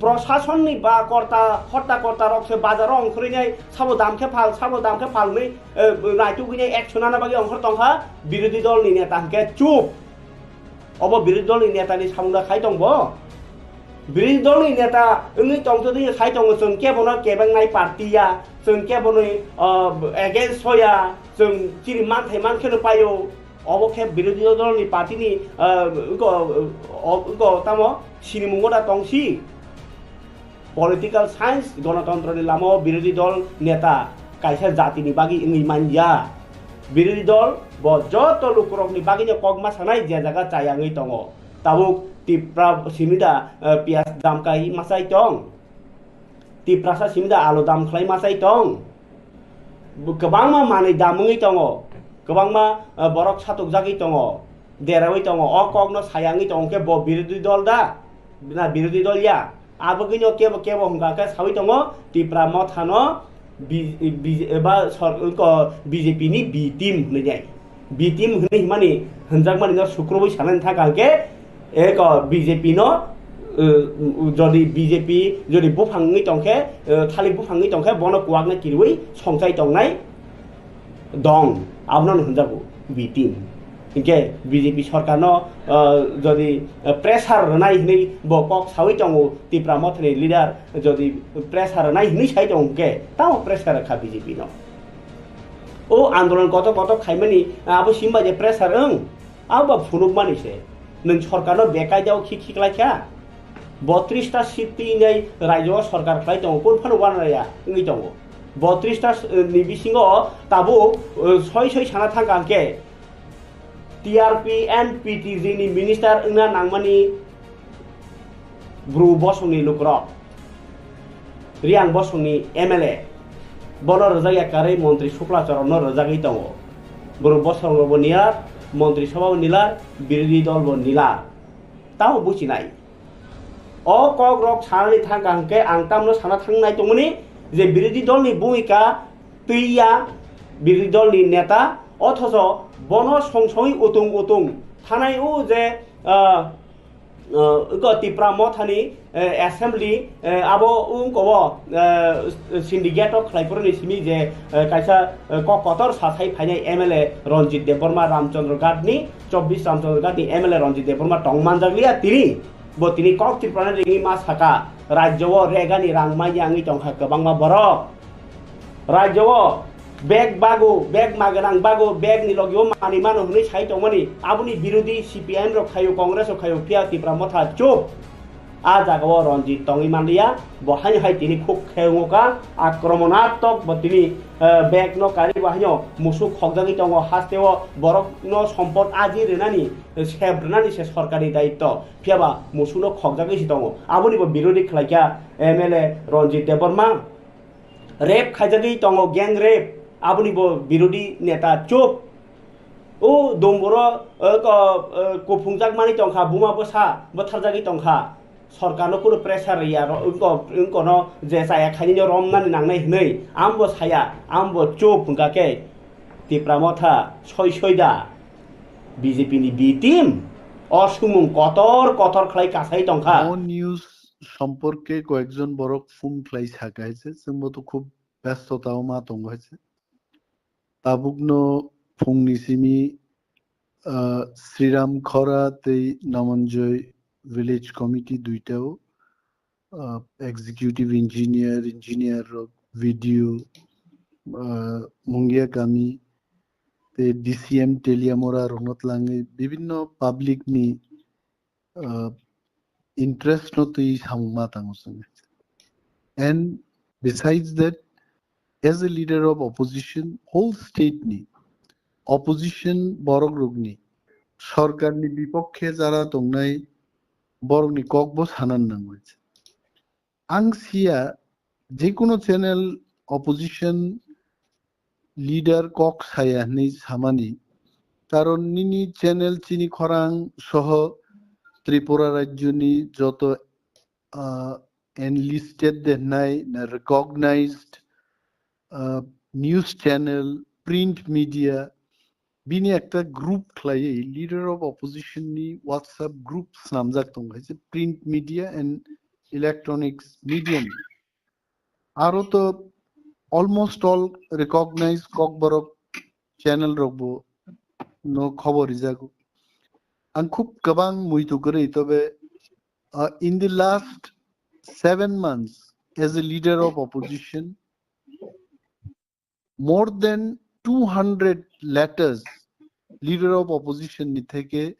prosasonni ba korta, hotta korta rok se bazar o ongkhorwi nai sabo dam khe phal, sabo dam khe phal hwnwi, eh, naitugwi nai action nana bagwi ongkhor tongkha birodhi dolni neta hwnkhe chup. Obo birodhi dolni netani samung da khai tong bo? Birodhi dolni neta wngwi tongtwtwi khai tongo, chwng kebono kebengnai party ya, chwng keboni, ah, against o ya, chwng chini manthai mankheno paio. Obo khe birodhi dolni party ni, ah, wngko, o-, wngko tamo sinimungo da tongsi. Political science, gonotontroni lamao birodhi dol neta kaisa jatini bagwi wngwi manya. Birodhi dol bo joto lukurokni bagwino kokma sanai je jaga chaya wngwi tongo. Tabuk Tipra simi da, eh, piyaj dam kai machai tong? Tiprasa simi da alu dam khlai machai tong? Bo kwbangma manwi dam wngwi tongo, kwbangma, eh, borok satokjagwi tongo, derawi tongo. O kokno saya wngwi tongo khe bo birodhi dol da? Na birodhi dol ya? Abagwino kebo kebo hwnkha khe sawi tongo, Tipra Mothano B-, B-, eba sor-, ko-, B J P ni B team hwnwi nai. B team hwnwi himani hwnjakmani no sukrubui sanani thangkha hwnkhe, eko B J P no, uh, jodi B J P jodi buphang wngwi tongkhe, uh, thalik buphang wngwi tongkhe bono kuwakno kiriui songchai tongnai dong, abono hwnjago B team. Hinkhe B J P sorkarno, uh, jodi, uh, pressure rwnai hwnwi bo kok saui tongo Tipra Mothani leader, jodi pressure rwnai hwnwi sai tongo hwnkhe tamo pressure rwkha B J P no? O andolon kotor kotor khaimani, abo simba je pressure wng, abo ba phunukmani se. Nwng sorkarno bekaidao khi khiklaikha. Botris ta seat twi nai raijo o sorkar khlai tongo, kun phano uanarya wngwi tongo. Botris ta, eh, ni bisingo tabuk, eh, soi soi sana thangkha hwnkhe T R P and P T G ni minister wngna nangmani Bru Bosongni lukurok, Riang Bosongni M L A, bono rwjak ya karwi Montri Sukla Choronno rwjagwi tongo. Bru Bosong bo nilar, Montri Sabha bo nilar, birodhi dol bo nilar. Tamo buchinai. O kok rok sanani thangkha hwnkhe ang tamno sana thangnai tongmani je birodhi dolni bhumika twi ya, birodhi dolni neta, othocho bono song songwi utung utung thanai o je, ah, Wngkha Tipra Mothani, eh, assembly, eh, abo wngkha o, eh, syndicate o khlaiphuru ni simi je, eh, kaisa, eh, kok kotor sa sai phainai M L A Ranjit Debbarma Ramchandra Ghat ni, chobbish Ramchandra Ghat ni M L A Ranjit Debbarma tong manjakliya tini. Bo tini kok Tripura ni ringwi ma saka, rajyo o regani rang manya wngwi tongkha kwbangma borok. Rajyo o bag bago, bag maganang bago, bag ni logi o manwi mano hwnwi sai tongmani, aboni birodhi C P I M rok khaio, Congress rok khaio, phiya Tipra Motha chup. A jaga o Ranjit tongwi manliya, bo haino hai tini khuk khe wngkha, akramonatok bo tini, eh, bag no kari bo haino musuk khokjagwi tongo, haste o borok no sompot aji rwnani, eh, sep rwnani se sorkar ni daitto, phiya ba musuk no khokjagwi se tongo, aboni bo birodhi khlaikha M L A Ranjit Debbarma. Rape khaijagwi tongo, gang rape, aboni bo birodhi neta chup. O domboro, eh, ko-, eh, kuphungjak mani tongkha, buma bwsa bwtharjagwi tongkha. Sorkarno kunu pressure riya, ro-, wngko-, wngkono je chaya khainino romnani nangnai hwnwi, ambo saya, ambo chup hwnkha khe Tipra Motha soi soi da. B J P ni B team o sumung kotor kotor khlai kasai tongkha. O news সম্পর্কে কয়েকজন বরক phone khlai saka hai se, chwngbo to khub ব্যস্ততাও ma tongo hai se. Tabukno phungni simi, ah, Sriram Khora tei Namanjoy Village Committee duitao, ah, executive engineer, engineer rok, video, ah, Mungia Kami tei D C M Teliamura rokno twlangwi bibinno public ni, ah, interest no twi samung ma tango chwng. And besides that, as a leader of opposition, whole state ni opposition borok rokni, sorkar ni bipokhe jara tongnai borok ni kok bo sanan nango. Ang siya, je kuno channel opposition leader kok saya hwnwi samani, karon nini channel chini khorang soho Tripura rajyoni joto, ah, enlisted de hwnai na recognized, ah, news channel, print media, bini ekta group khlaiwi leader of opposition ni WhatsApp group swnamjak tongo, hai se print media and electronics media ni. Aro to almost all recognized Kokborok channel rok bo no khobor rijago. Ang khub kwbang muitu kwrwi, tobe, uh, in the last seven months as a leader of opposition, more than two hundred letters leader of opposition ni theke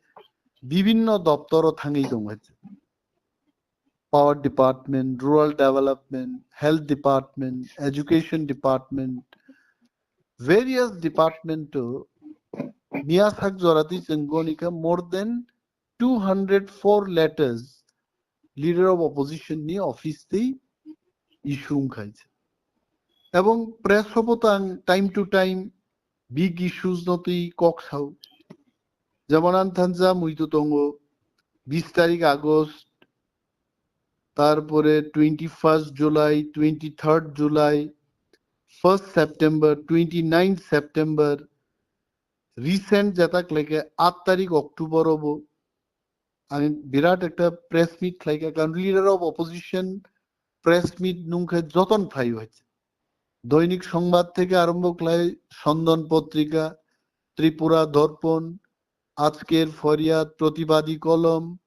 bibinno doptoro thangwi tongo. Power department, rural development, health department, education department, various department to miya sak jorati chwng gonika more than two hundred four letters leader of opposition ni office tei issue wngkha. Ebong press o bo tang time to time big issues no twi kok sao. Jemon ang thansa muitu tongo bis tarik August, tarpore twenty first July, twenty third July, first September, twenty ninth September, recent jeta khlaikhe aat tarik October obo ang birat ekta press meet khlaikha, karon leader of opposition press meet nungkhe joton phaio hai. Doinik Songbad theke arombo khlai Sondan Potrika, Tripura Dorpon, Ajker Foryad, Protibadi Kolom,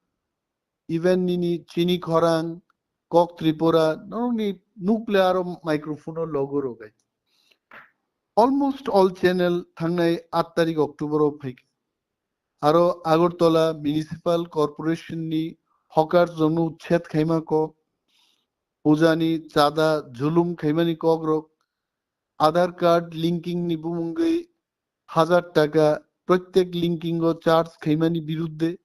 even nini Chini Khorang, Kok Tripura, norokni nukle aro microphone o logo rogai. Almost all channel thangnai aat tarik October o phaikha. Aro Agartala Municipal Corporation ni hawkers rokno uchched khaima kok, puja ni chada julum khaimani kok rok, Aadhaar card linking ni bumungwi hajar taka protek linking o charge khaimani birudde,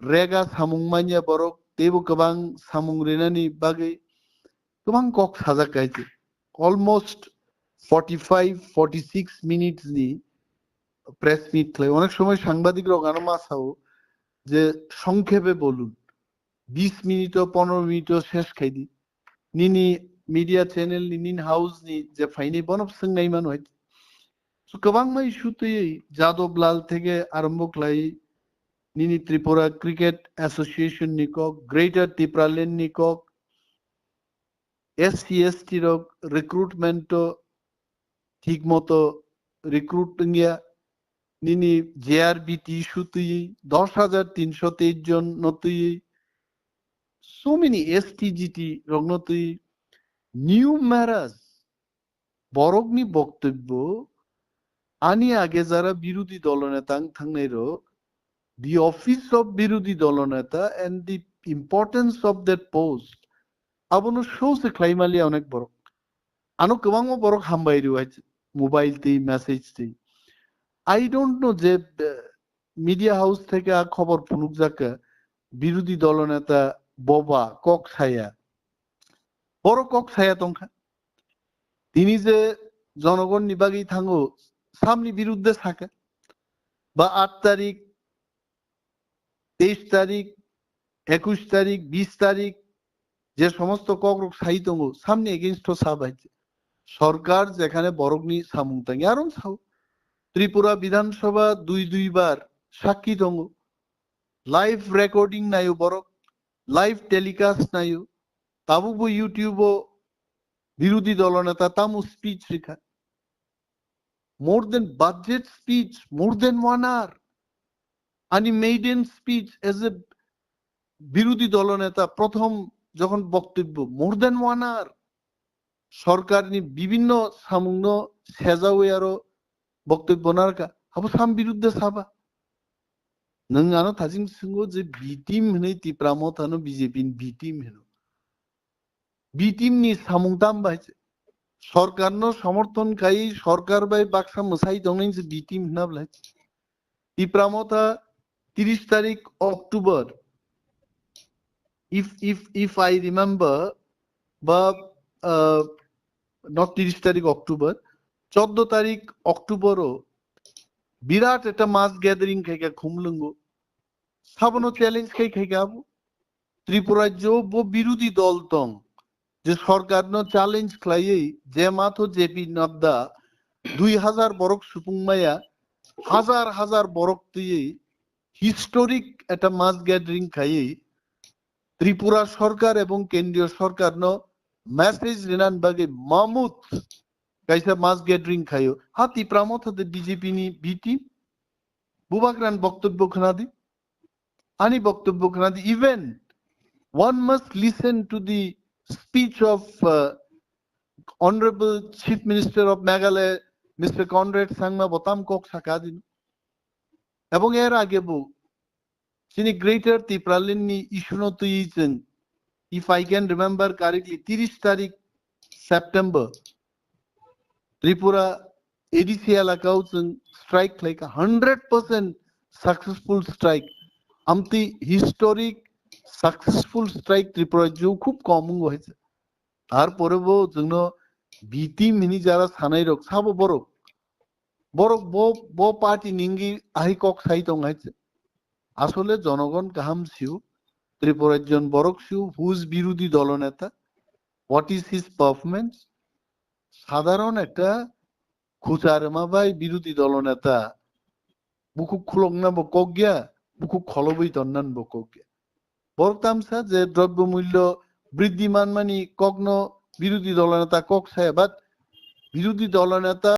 rega samung manya borok teibo kwbang samung rinani bagwi kwbang kok sajak kaise. Almost forty five, forty six minutes ni press meet khlai. Onek somoy sangbadik rok ano ma sao je, "Songkhepe bolun, bis minute o, pondro minute o ses khai di." Nini media channel ni, nini house ni je phainai bono swng nai mano hai. So kwbangma issue twi Jadab Lal theke arombo khlai nini Tripura Cricket Association ni kok, Greater Tipraland ni kok, S C S T rok recruitment o thik moto recruit wngya, nini J R B T issue twi dos hajar tinsho teis jon no twi, so many S T G T rok no twi, numerous borokni boktobbo, ani age jara birodhi dolo neta wng thangnai rok, the office of birodhi dolo neta and the importance of that post, abono show se khlai maliya onek borok. Ano kwbangma borok hambai rw hai mobile twi message twi. I don't know je, eh, media house theke a khobor phunukjak kha, birodhi dolo neta boba kok saya. Borok kok saya tongkha. Tini je jonogonni bagwi thango, samni birudde sakha. Ba aat tarik, teis tarik, ekush tarik, bis tarik, je somosto kokrok sai tongo, samni against o sa bai. Sorkar jekhane borokni samung tangi, aro sao. Tripura Bidhan Sabha dui dui bar sakki tongo. Live recording nayo borok, live telecast nayo. Tabukbo YouTube o birodhi dolo neta tamo speech rikha. More than budget speech, more than one hour. Ani maiden speech as a birodhi dolo neta, prothom jokhon boktobbo, more than one hour. Sorkarni bibhinno samungno sejawi aro boktobbo narwkha. Abo sam birudde saba. Nwng ano thajing swngo je B team hinwi Tipra Mothano B J P ni B team hino. B team ni samung tam bai se. Sorkar no somorthon khai, sorkar bai baksa mwsai tongnai se B team hina blai. Tipra Motha tiris tarik October. If, if, if I remember, ba, uh, not tiris tarik October, choddo tarik October o birat ekta mass gathering khaikha Khumlwngo. Sabono challenge khai khaikha abo. Tripura rajyo bo birodhi dol tong, je sorkarno challenge khlaiwi je matho J P Nadda dui hajar borok supung maya, hajar hajar borok twiwi historic ekta mass gathering khaiwi Tripura sorkar ebong kendriyo sorkarno message rinan bagwi mamut kaisa mass gathering khaio. Ha Tipra Motha de B J P ni B team? Bubagrani boktobbo khwnadi. Ani boktobbo khwnadi. Even one must listen to the speech of, uh, Honorable Chief Minister of Meghalaya, Mister Conrad Sangma, bo tam kok saka dino. Ebong er age bo chini Greater Tipraland ni issue no twi chwng, if I can remember correctly, tiris tarik September, Tripura A D C elakao chwng strike khlaikha, hundred percent successful strike. Amtwi historic successful strike Tripura rajyo khub kom wngwi hai se. Tarpore bo chwngno B team hini jara sanai rok sabo borok. Borok bo, bo party ninggi ahi kok sai tong hai se. Asole jonogon kaham siu, Tripura rajyon borok siu, who is birodhi dolo neta, what is his performance? Sadharon ekta khucha rwma bai birodhi dolo neta bukhuk khulokna bo kok ya, bukhuk kholobwi tonnan bo kok ya. Borok tamsa je drobyo mulyo briddhi manmani kokno birodhi dolo neta kok saya, but birodhi dolo neta